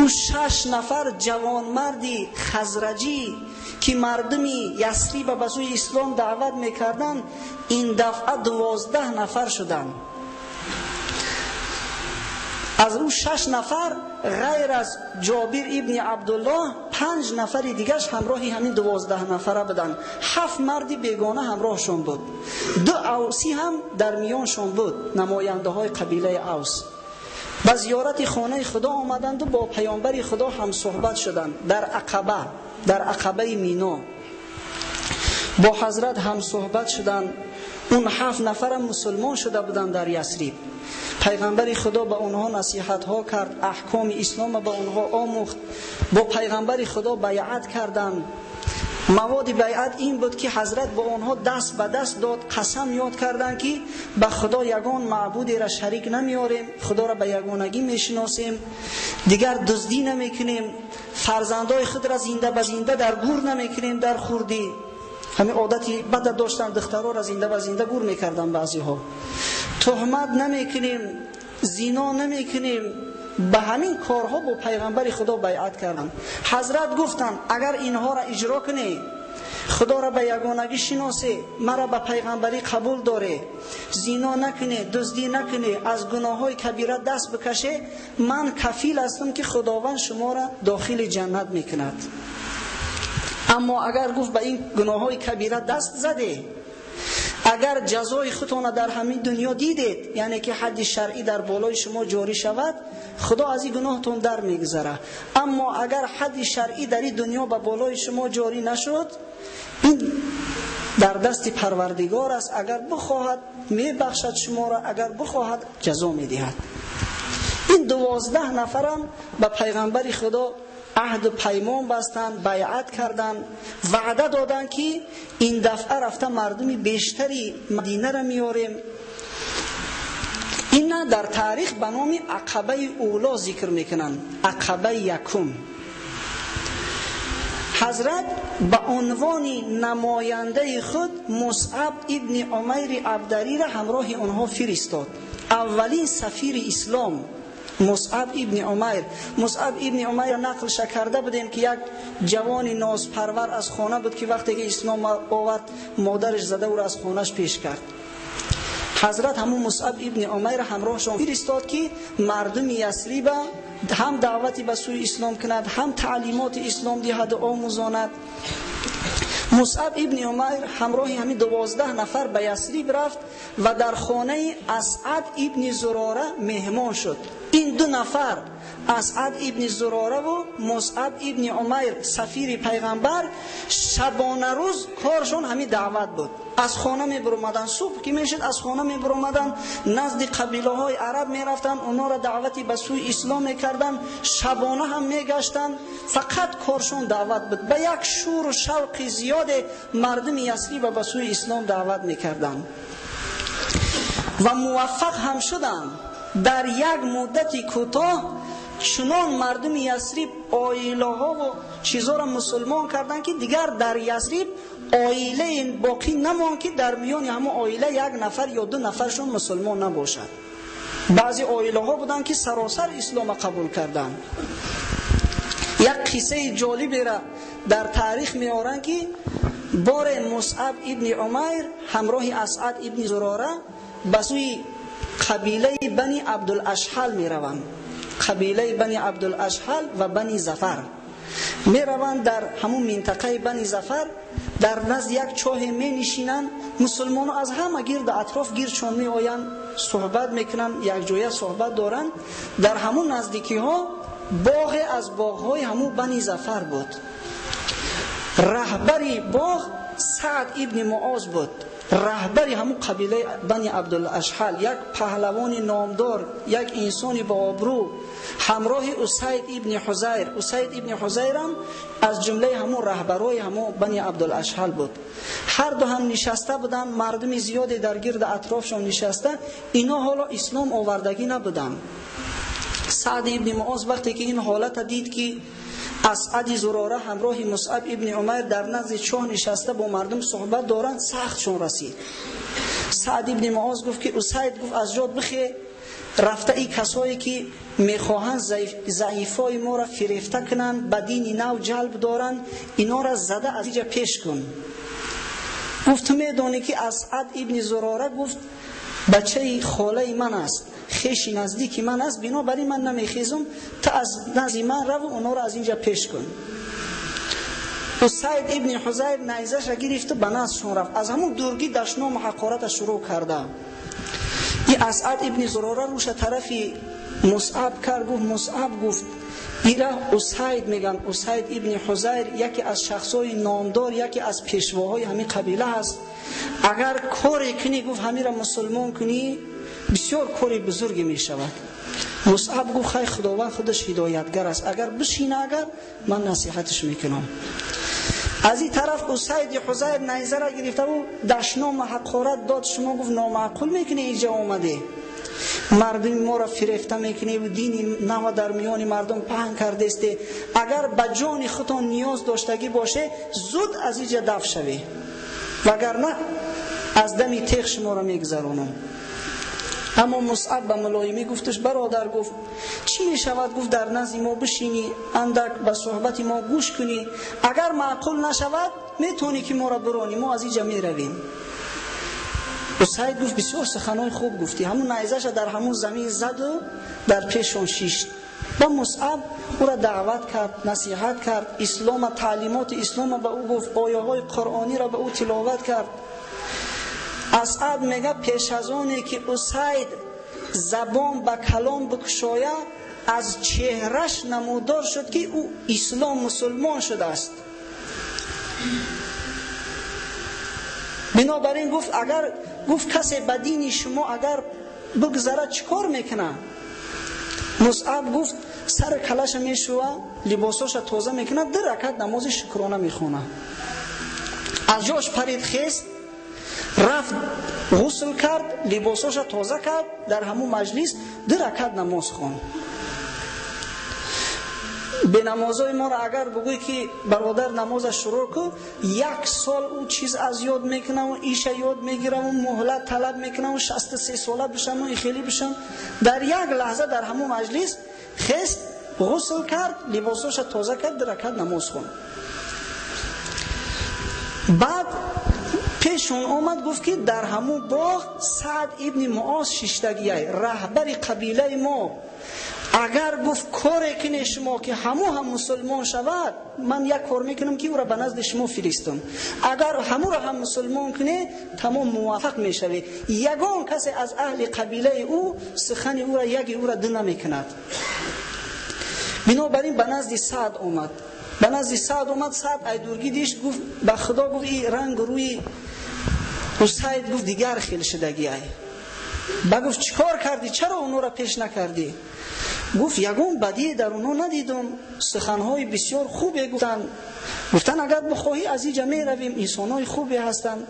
Ӯ 6 нафар ҷавонмарди хазраҷӣ ки мардуми Ясриба ба сӯи ислом даъват мекарданд, ин дафъа 12 нафар шуданд. Аз ӯ 6 нафар ғайр аз Ҷобир ибни Абдуллоҳ 5 нафари дигаш ҳамроҳи ҳамин 12 нафара буданд. 7 марди бегона ҳамроҳшон буд. 2 авсӣ ҳам дар миёншон буд, намояндаҳои қабилаи Авс. Ба зиёрати хонаи Худо омаданду бо паёмбари Худо ҳамсуҳбат шуданд дар Ақаба, дар Ақабаи Мино. Бо ҳазрат ҳамсуҳбат шуданд. Он 7 нафарам мусулмон шуда буданд дар Ясриб. Пайғамбари Худо ба онҳо насиҳатҳо кард, аҳкоми исломро ба онҳо омӯхт. Бо пайғамбари Худо байъат карданд. Маводи байъат ин буд ки ҳазрат бо онҳо даст ба даст дод, қасам ёд карданд ки ба Худо ягон маъбудеро шарик намеорем, Худоро ба ягонагӣ мешиносем, дигар дуздӣ намекунем, фарзандои худро зинда ба зинда дар гур намекунем дар хурдӣ. Ҳамин одати бада доштанд, духтароро зинда ба зинда гур мекарданд баъзеҳо. Туҳмат намекунем, зино намекунем. Ба ҳамин корҳо бо пайғамбари Худо байъат карданд. Ҳазрат гуфтанд агар инҳоро иҷро кунӣ, Худоро ба ягонагӣ шиносе, маро ба пайғамбарӣ қабул доре, зино накунӣ, дуздӣ накунӣ, аз гуноҳҳои кабира даст бикаше, ман кафил ҳастам ки Худованд шуморо дохили ҷаннат мекунад. Аммо агар гуфт ба ин гуноҳҳои кабира даст заде, агар ҷазои худтонро дар ҳамин дунё дидед, яъне ки ҳадди шаръӣ дар болои шумо ҷорӣ шавад, Худо аз ин гуноҳтон дар мегузарад. Аммо агар ҳадди шаръӣ дар ин дунё ба болои шумо ҷорӣ нашуд, ин дар дасти Парвардигор аст. Агар бихоҳад мебахшад шуморо, агар бихоҳад ҷазо медиҳад. Ин 12 нафарам ба пайғамбари Худо аҳду паймон бастанд, байъат карданд, ваъда доданд ки ин дафъа рафта мардуми бештари Мадинаро меорем. Ина дар таърих ба номи Ақабаи Уло зикр мекунанд, Ақабаи якум. Ҳазрат ба унвони намояндаи худ Мусъаб ибни Умайри Абдариро ҳамроҳи онҳо фиристод. Аввалин сафири ислом Мусъаб ибни Умайр. Мусъаб ибни Умайр нақлша карда будем ки як ҷавони нозпарвар аз хона буд ки вақте ки ислом овард, модараш зада ӯро аз хонаш пеш кард. Ҳазрат ҳамун Мусъаб ибни Умайр ҳамроҳшон фиристод ки мардуми Ясриба ҳам даъвати ба сӯи ислом кунад, ҳам таълимоти ислом диҳаду омӯзонад. Мусъаб ибни Умайр ҳамроҳи ҳамин 12 нафар ба Ясриб рафт ва дар хонаи Асъад ибни Зурора меҳмон шуд. Ин 2 нафар, Асъад ибни Зурораву Мусъаб ибни Умайр, сафири пайғамбар, шабонарӯз коршон ҳамин даъват буд. Аз хона мебуромаданд, субҳ ки мешуд аз хона мебуромаданд, назди қабилаҳои араб мерафтанд, онҳоро даъвати ба сӯи ислом мекарданд, шабона ҳам мегаштанд. Фақат коршон даъват буд. Ба як шуру шавқи зиёде мардуми Ясриба ба сӯи ислом даъват мекарданд ва муваффақ ҳам шуданд. Дар як муддати кӯтоҳ чунон мардуми Ясриб оилаҳову чизоро мусулмон карданд ки дигар дар Ясриб оилаи боқӣ намонд ки дар миёни ҳамон оила як нафар ё 2 нафаршон мусулмон набошад. Баъзе оилаҳо буданд ки саросар ислома қабул карданд. Як қиссаи ҷолиберо дар таърих меоранд ки боре Мусъаб ибни Умайр ҳамроҳи Асъад ибни Зурора ба сӯи қабилаи Бани Абдулашҳал мераванд. Қабилаи Бани Абдулашҳал ва Бани Зафар мераванд. Дар ҳамун минтақаи Бани Зафар дар назди як чоҳе менишинанд. Мусулмонон аз ҳама гирду атроф гирдшон меоянд, суҳбат мекунанд, якҷоя суҳбат доранд. Дар ҳамун наздикиҳо боғе аз боғҳои ҳамун Бани Зафар буд. Раҳбари боғ Саъд ибни Муоз буд, раҳбари ҳамун қабилаи Бани Абдулашҳал, як паҳлавони номдор, як инсони бо обрӯ, ҳамроҳи Усайд ибни Ҳузайр. Усайд ибни Ҳузайрам аз ҷумлаи ҳамун раҳбарои ҳамун Бани Абдулашҳал буд. Ҳар ду ҳам нишаста буданд, мардуми зиёде дар гирди атрофшон нишаста. Ино ҳоло ислом овардагӣ набуданд. Саъд ибни Муоз вақте ки ин ҳолата дид ки Асъади Зурора ҳамроҳи Мусъаб ибни Умайр дар назди чоҳ нишаста бо мардум суҳбат доранд, сахтшон расид. Саъд ибни Муоз гуфт ки Усайд гуфт аз ҷод бихе, рафта ин касое ки мехоҳанд заифои моро фирефта кунанд, ба дини нав ҷалб доранд, инора зада аз инҷа пеш кун. Гуфт ту медонӣ ки Асъад ибни Зурора гуфт бачаи холаи ман аст, хеши наздики ман аст, бинобар ин ман намехезам, ту аз назди ман рав онҳоро аз инҷа пеш кун. Усайд ибни Ҳузайр найзаша гирифту ба наздшон рафт. Аз ҳамун дургӣ дашному ҳақората шурӯъ карда. И Асъад ибни Зурора рӯша тарафи Мусъаб кард, гуфт Мусъаб гуфт ира Усайд меган, Усайд ибни Ҳузайр яке аз шахсҳои номдор, яке аз пешвоҳои ҳамин қабила аст. Агар коре кунӣ, гуфт ҳамира мусулмон кунӣ, бисёр кори бузурге мешавад. Мусъаб гуфт хай Худованд худаш ҳидоятгар аст, агар бишина, агар ман насиҳаташ мекунам. Аз ин тараф Усайди Ҳузайр найзара гирифта ӯ дашному ҳақорат дод. Шумо гуфт номаъқул мекунӣ, инҷа омаде мардуми моро фирефта мекунӣ ва дини нава дар миёни мардум паҳн кардесте. Агар ба ҷони худтон ниёз доштагӣ боше, зуд аз инҷа даф шавӣ, вагарна аз дами теғ шуморо мегузаронам. Аммо Мусъаб ба мулоимӣ гуфташ бародар, гуфт чӣ мешавад, гуфт дар назди мо бишинӣ, андак ба суҳбати мо гӯш кунӣ, агар маъқул нашавад метавонӣ ки моро биронӣ, мо аз инҷа меравем. Усайд гуфт бисёр суханҳои хуб гуфтӣ. Ҳамун найзаша дар ҳамун замин заду дар пешон шишт. Ба Мусъаб ӯро даъват кард, насиҳат кард, ислома, таълимоти ислома ба ӯ гуфт, ояҳои қуръониро ба ӯ тиловат кард. Асъад мега пеш аз оне ки Усайд забон ба калом бикушояд, аз чеҳраш намудор шуд ки ӯ ислом мусулмон шудааст. Бинобар ин гуфт агар гуфт касе ба дини шумо агар бигзарад чӣ кор мекунад? Мусъаб гуфт сари калаша мешува, либосоша тоза мекунад, 2 ракат намози шукрона мехонад. Аз ҷош парид хест, рафт ғусл кард, либосоша тоза кард, дар ҳамун маҷлис 2 ракат намоз хонд. Бенамозои моро агар бигӯй ки бародар намоза шурӯъ кун, 1 сол ӯ чиз аз ёд мекунам, иша ёд мегирам, муҳлат талаб мекунам, 63 сола бишам, и хеле бишам. Дар як лаҳза дар ҳамун маҷлис хест, ғусл кард, либосоша тоза кард, 2 ракат намоз хонд. Баъд пешон омад, гуфт ки дар ҳамун боғ Саъд ибни Муоз шиштагиай, раҳбари қабилаи мо. Агар гуфт коре кунед шумо ки ҳаму ҳам мусулмон шавад, ман як кор мекунам ки ӯро ба назди шумо фиристам. Агар ҳамуро ҳам мусулмон кунед, тамом муваффақ мешавед. Ягон касе аз аҳли қабилаи ӯ сухани ӯро яги ӯро ду намекунад. Бинобар ин ба назди Саъд омад. Ба назди Саъд омад, Саъд айдургӣ дишт, гуфт ба Худо, гуфт ин ранг рӯи Усайд гуфт дигар хел шудагиай. Ба гуфт чӣ кор кардӣ, чаро онҳоро пеш накардӣ? Гуфт ягон бадие дар онҳо надидум, суханҳои бисёр хубе гуфтанд. Гуфтанд агар бихоҳӣ аз инҷа меравем, инсонҳои хубе ҳастанд.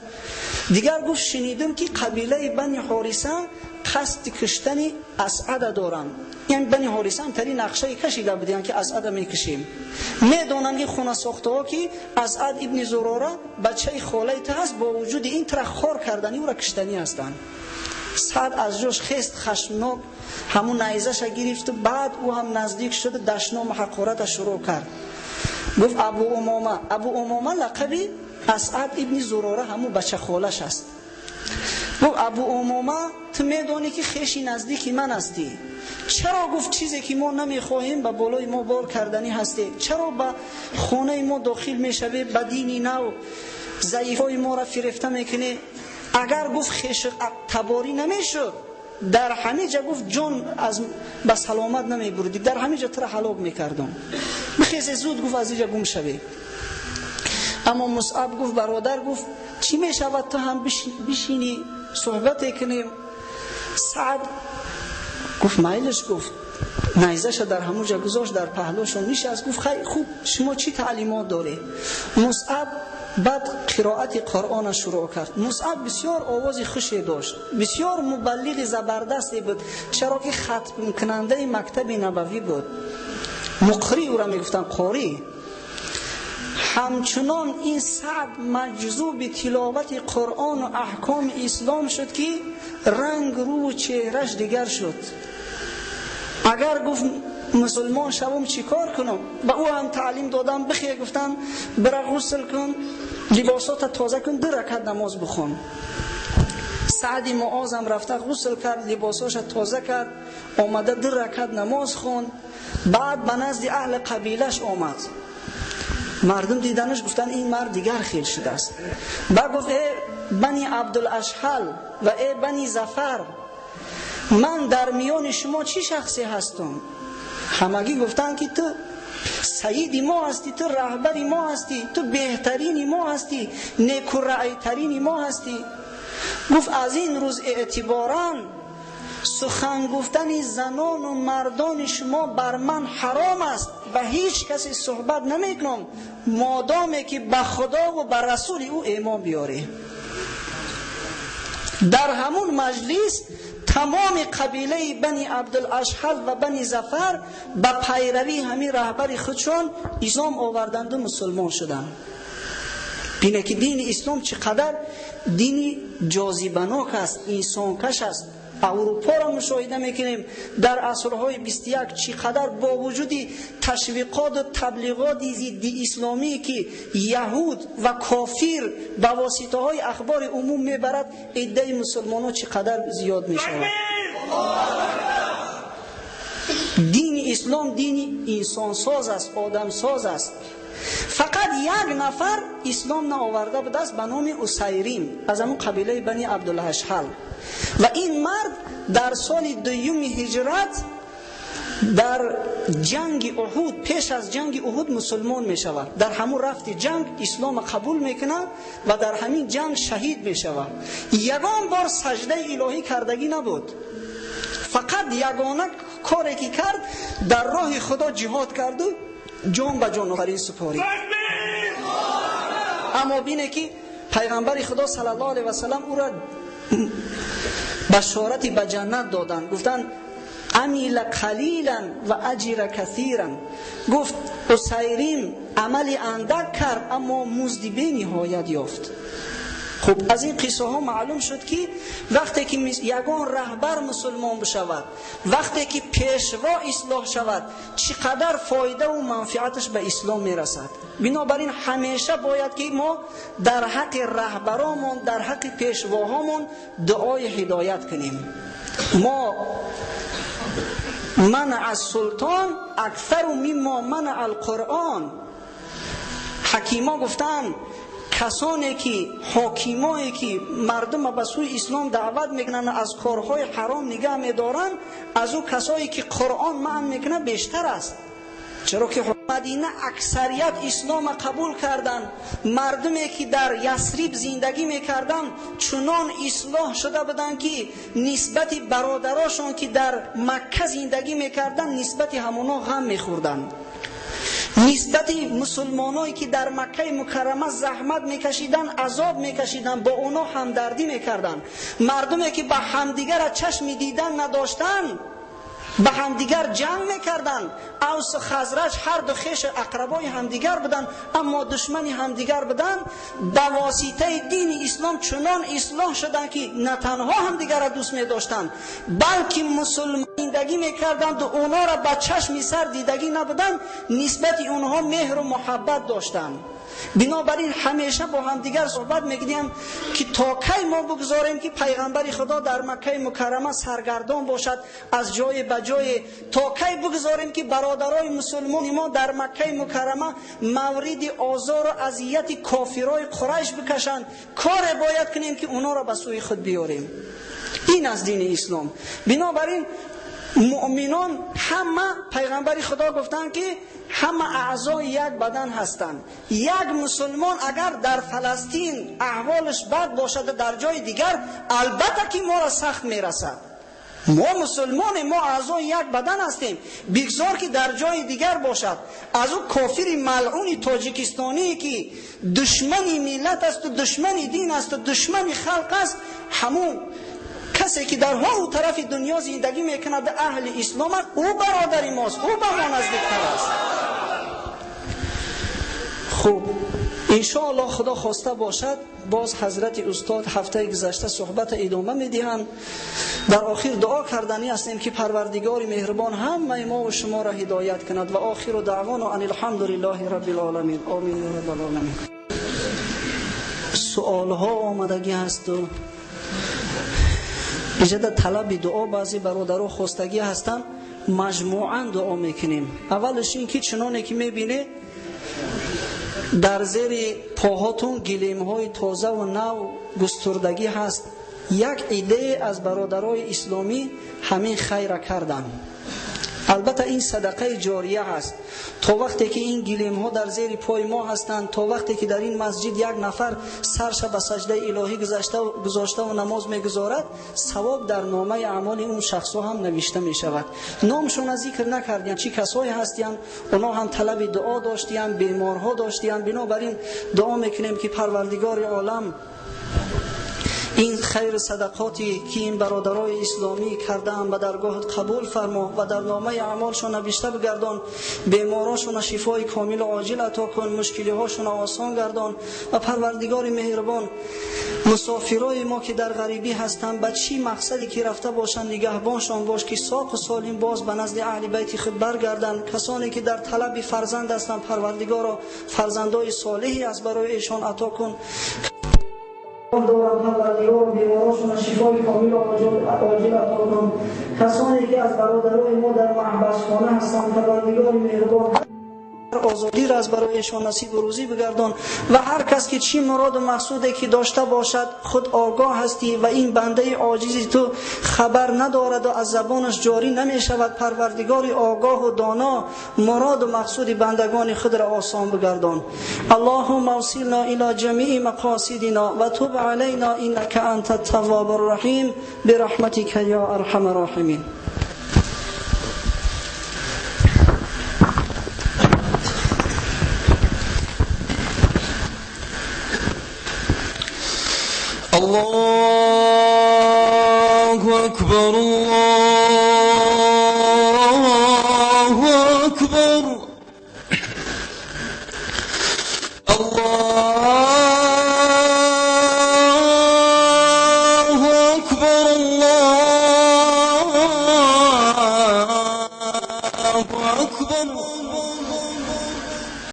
Дигар гуфт шунидум ки қабилаи Бани Ҳориса қасди куштани Асъада доранд. Яъне Бани Ҳориса ҳам тари нақшае кашида буданд ки Асъада мекушем. Медонанд ин хонасохтаҳо ки Асъад ибни Зурора бачаи холаи ту ҳаст, бо вуҷуди ин тура хор кардани ӯра куштанӣ ҳастанд. Саъд аз ҷош хест хашмнок, ҳамун найзаша гирифт, баъд ӯ ҳам наздик шуд, дашному ҳақората шурӯъ кард. Гуфт Абу Умома, Абу Умома лақаби Асъад ибни Зурора ҳамун бачахолаш аст. Гуфт Абу Умома, ту медонӣ ки хеши наздики ман ҳастӣ. Чаро гуфт чизе ки мо намехоҳем ба болои мо бор карданӣ ҳастӣ? Чаро ба хонаи мо дохил мешавӣ, ба дини нав заифҳои моро фирефта мекунӣ? Агар гуфт хеш таборӣ намешуд, дар ҳамин ҷа гуфт ҷон аз ба саломат намебурдӣ, дар ҳамин ҷа тура ҳалок мекардам. Бихезе зуд, гуфт аз инҷа гум шавӣ. Аммо Мусъаб гуфт бародар, гуфт чӣ мешавад ту ҳам бишинӣ суҳбате кунем? Саъд гуфт майлаш, гуфт найзаша дар ҳамун ҷа гузошт, дар паҳлӯшон нишаст. Гуфт хай хуб, шумо чӣ таълимот доред? Мусъаб баъд қироати Қуръона шурӯъ кард. Мусъаб бисёр овози хуше дошт, бисёр мубаллиғи забардасте буд, чаро ки хатмкунандаи мактаби набавӣ буд. Муқри ӯро мегуфтанд, қорӣ. Ҳамчунон ин Саъд маҷзуби тиловати Қуръон ва аҳкоми ислом шуд, ки ранг рӯ чеҳраш дигар шуд. Агар гуфт мусулмон шавам чӣ кор кунам? Ба ӯ ҳам таълим додам, бихе гуфтам бира ғусл кун, либосата тоза кун, 2 ракат намоз бихон. Саъди Муоз ҳам рафта ғусл кард, либосҳоша тоза кард, омада 2 ракат намоз хонд. Баъд ба назди аҳли қабилаш омад. Мардум диданаш гуфтанд ин мард дигар хел шудааст. Баъд гуфт э бани Абдулашҳал ва э бани Зафар, ман дар миёни шумо чӣ шахсе ҳастам? Ҳамагӣ гуфтанд ки ту саиди мо ҳастӣ, ту раҳбари мо ҳастӣ, ту беҳтарини мо ҳастӣ, некурраъйтарини мо ҳастӣ. Гуфт аз ин рӯз эътиборан сухан гуфтани занону мардони шумо бар ман ҳаром аст ва ҳеҷ касе суҳбат намекунам модоме ки ба Худо ва ба расули ӯ имон биёрӣ. Дар ҳамун маҷлис тамоми қабилаи бани Абдулашҳал ва бани Зафар ба пайравии ҳамин раҳбари худшон ислом оварданду мусулмон шуданд. Бине ки дини ислом чӣ қадар дини ҷозибанок аст, инсонкаш аст. Аврупоро мушоҳида мекунем дар асрҳои 21 чӣ қадар бо вуҷуди ташвиқоту таблиғоти зидди исломӣ ки яҳуд ва кофир ба воситаҳои ахбори умум мебарад, иддаи мусулмонҳо чӣ қадар зиёд мешавад. Дини ислом дини инсонсоз аст, одамсоз аст. Фақат як нафар ислом наоварда будааст ба номи Усайрим аз ҳамун қабилаи бани Абдулашҳал. Ва ин мард дар соли дуюми ҳиҷрат дар ҷанги Уҳуд, пеш аз ҷанги Уҳуд мусулмон мешавад. Дар ҳамун рафти ҷанг ислома қабул мекунад ва дар ҳамин ҷанг шаҳид мешавад. Ягон бор саждаи илоҳӣ кардагӣ набуд. Фақат ягона коре ки кард дар роҳи Худо ҷиҳод карду ҷон ба ҷон офарин супорид. Аммо бине ки пайғамбари Худо саллаллоҳу алайҳи васаллам ӯро башорати ба ҷаннат доданд. Гуфтанд амила қалилан ва аҷира касиран. Гуфт Усайрим амали андак кард, аммо музди бениҳоят ёфт. Хуб, аз ин қиссаҳо маълум шуд ки вақте ки ягон раҳбар мусулмон бишавад, вақте ки пешво ислоҳ шавад, чӣ қадар фоидаву манфиаташ ба ислом мерасад. Бинобар ин ҳамеша бояд ки мо дар ҳаққи раҳбаромон, дар ҳаққи пешвоҳомон дуои ҳидоят кунем. Мо манъ аз султон аксару миммо манъ алқуръон. Ҳакимо гуфтанд касоне ки ҳокимое ки мардумро ба сӯи ислом даъват мекунанд, аз корҳои ҳаром нигаҳ медоранд, аз ӯ касое ки Қуръон манъ мекунад бештар аст. Чаро ки Мадина аксарият ислома қабул карданд, мардуме ки дар Ясриб зиндагӣ мекарданд чунон ислоҳ шуда буданд ки нисбати бародарошон ки дар Макка зиндагӣ мекарданд нисбати ҳамонҳо ғам мехӯрданд. Нисбати мусулмоное ки дар Маккаи Мукаррама заҳмат мекашиданд, азоб мекашиданд, бо онҳо ҳамдардӣ мекарданд. Мардуме ки ба ҳамдигара чашми дидан надоштанд, ба ҳамдигар ҷанг мекарданд. Авс Хазраҷ ҳар ду хешу ақрабои ҳамдигар буданд, аммо душмани ҳамдигар буданд. Ба воситаи дини ислом чунон ислоҳ шуданд ки на танҳо ҳамдигарро дӯст медоштанд, балки мусулмон зиндагӣ мекарданд ва онҳоро ба чашми сар дидагӣ набуданд, нисбати онҳо меҳру муҳаббат доштанд. Бинобар ин ҳамеша бо ҳамдигар суҳбат мекунем ки то кай мо бигзорем ки пайғамбари Худо дар Маккаи Мукаррама саргардон бошад аз ҷое ба ҷое, то кай бигзорем ки бародарои мусулмони мо дар Маккаи Мукаррама мавриди озору азияти кофирои Қурайш бикашанд. Коре бояд кунем ки онҳоро ба сӯи худ биёрем. Ин аз дини ислом. Бинобар ин муъминон ҳама пайғамбари Худо гуфтанд ки ҳама аъзои як бадан ҳастанд. Як мусулмон агар дар Фаластин аҳволаш бад бошад дар ҷои дигар, албатта ки моро сахт мерасад. Мо мусулмонем, мо аъзои як бадан ҳастем. Бигзор ки дар ҷои дигар бошад. Аз ӯ кофири малъуни тоҷикистоние ки душмани миллат асту душмани дин асту душмани халқ аст, ҳамун Касе ки дар ҳар тарафи дунё зиндагӣ мекунад аҳли ислом аст, ӯ бародари мост, ӯ ба мо наздиктар аст. Хуб, иншоаллоҳ худо хоста бошад, боз ҳазрати устод ҳафтаи гузашта суҳбат идома медиҳанд. Дар охир дуо карданӣ ҳастем ки парвардигори меҳрубон ҳамаи мо ва шуморо ҳидоят кунад. Ва охиру даъвоно ан алҳамдулиллаҳи раббил оламин. Омин ё раббал оламин. Суолҳо омадагӣ ҳасту иҷода талаби дуо баъзе бародаро хостагӣ ҳастанд, маҷмӯан дуо мекунем. Аввалаш ин ки чуноне ки мебинед дар зери поҳотун гилемҳои тоза ва нав густурдагӣ ҳаст. Як идея аз бародарои исломӣ ҳамин хайра карданд. Албатта ин садақаи ҷория ҳаст. То вақте ки ин гилемҳо дар зери пои мо ҳастанд, то вақте ки дар ин масҷид як нафар сарша ба саҷдаи илоҳӣ гузошта ва намоз мегузорад, савоб дар номаи аъмоли он шахсҳо ҳам навишта мешавад. Номшона зикр накардиянд, чӣ касое ҳастиянд, онҳо ҳам талаби дуо доштиянд, беморҳо доштиянд. Бинобар ин дуо мекунем ки парвардигори олам ин хайр садақоте ки ин бародарои исломӣ кардаанд ба даргоҳат қабул фармо ва дар номаи аъмолшон навишта бигардон, беморошона шифои комилу оҷил ато кун, мушкилиҳошона осон гардон. Ва парвардигори меҳрубон, мусофирои мо ки дар ғарибӣ ҳастанд, ба чӣ мақсаде ки рафта бошанд нигаҳбоншон бош ки соқу солим боз ба назди аҳли байти худ баргарданд. Касоне ки дар талаби фарзанд ҳастанд, парвардигоро фарзандои солиҳе аз барои эшон ато кун. Дорам парвардигор беморошона шифои комилу оҷил ато кун. Касоне ки аз бародарои мо дар маҳбасхона ҳастанд, парвардигори меҳрубон озодиро аз барои эшон насибу рӯзӣ бигардон. Ва ҳар кас ки чӣ муроду мақсуде ки дошта бошад, худ огоҳ ҳастӣ ва ин бандаи оҷизи ту хабар надорад ва аз забонаш ҷорӣ намешавад. Парвардигори огоҳу доно муроду мақсуди бандагони худро осон бигардон. Аллоҳумма авсилна ило ҷамии мақосидина ва туб алайна иннака анта ттаввобу рраҳим бирахматика ё арҳама рроҳимин. الله أكبر الله أكبر الله أكبر الله أكبر.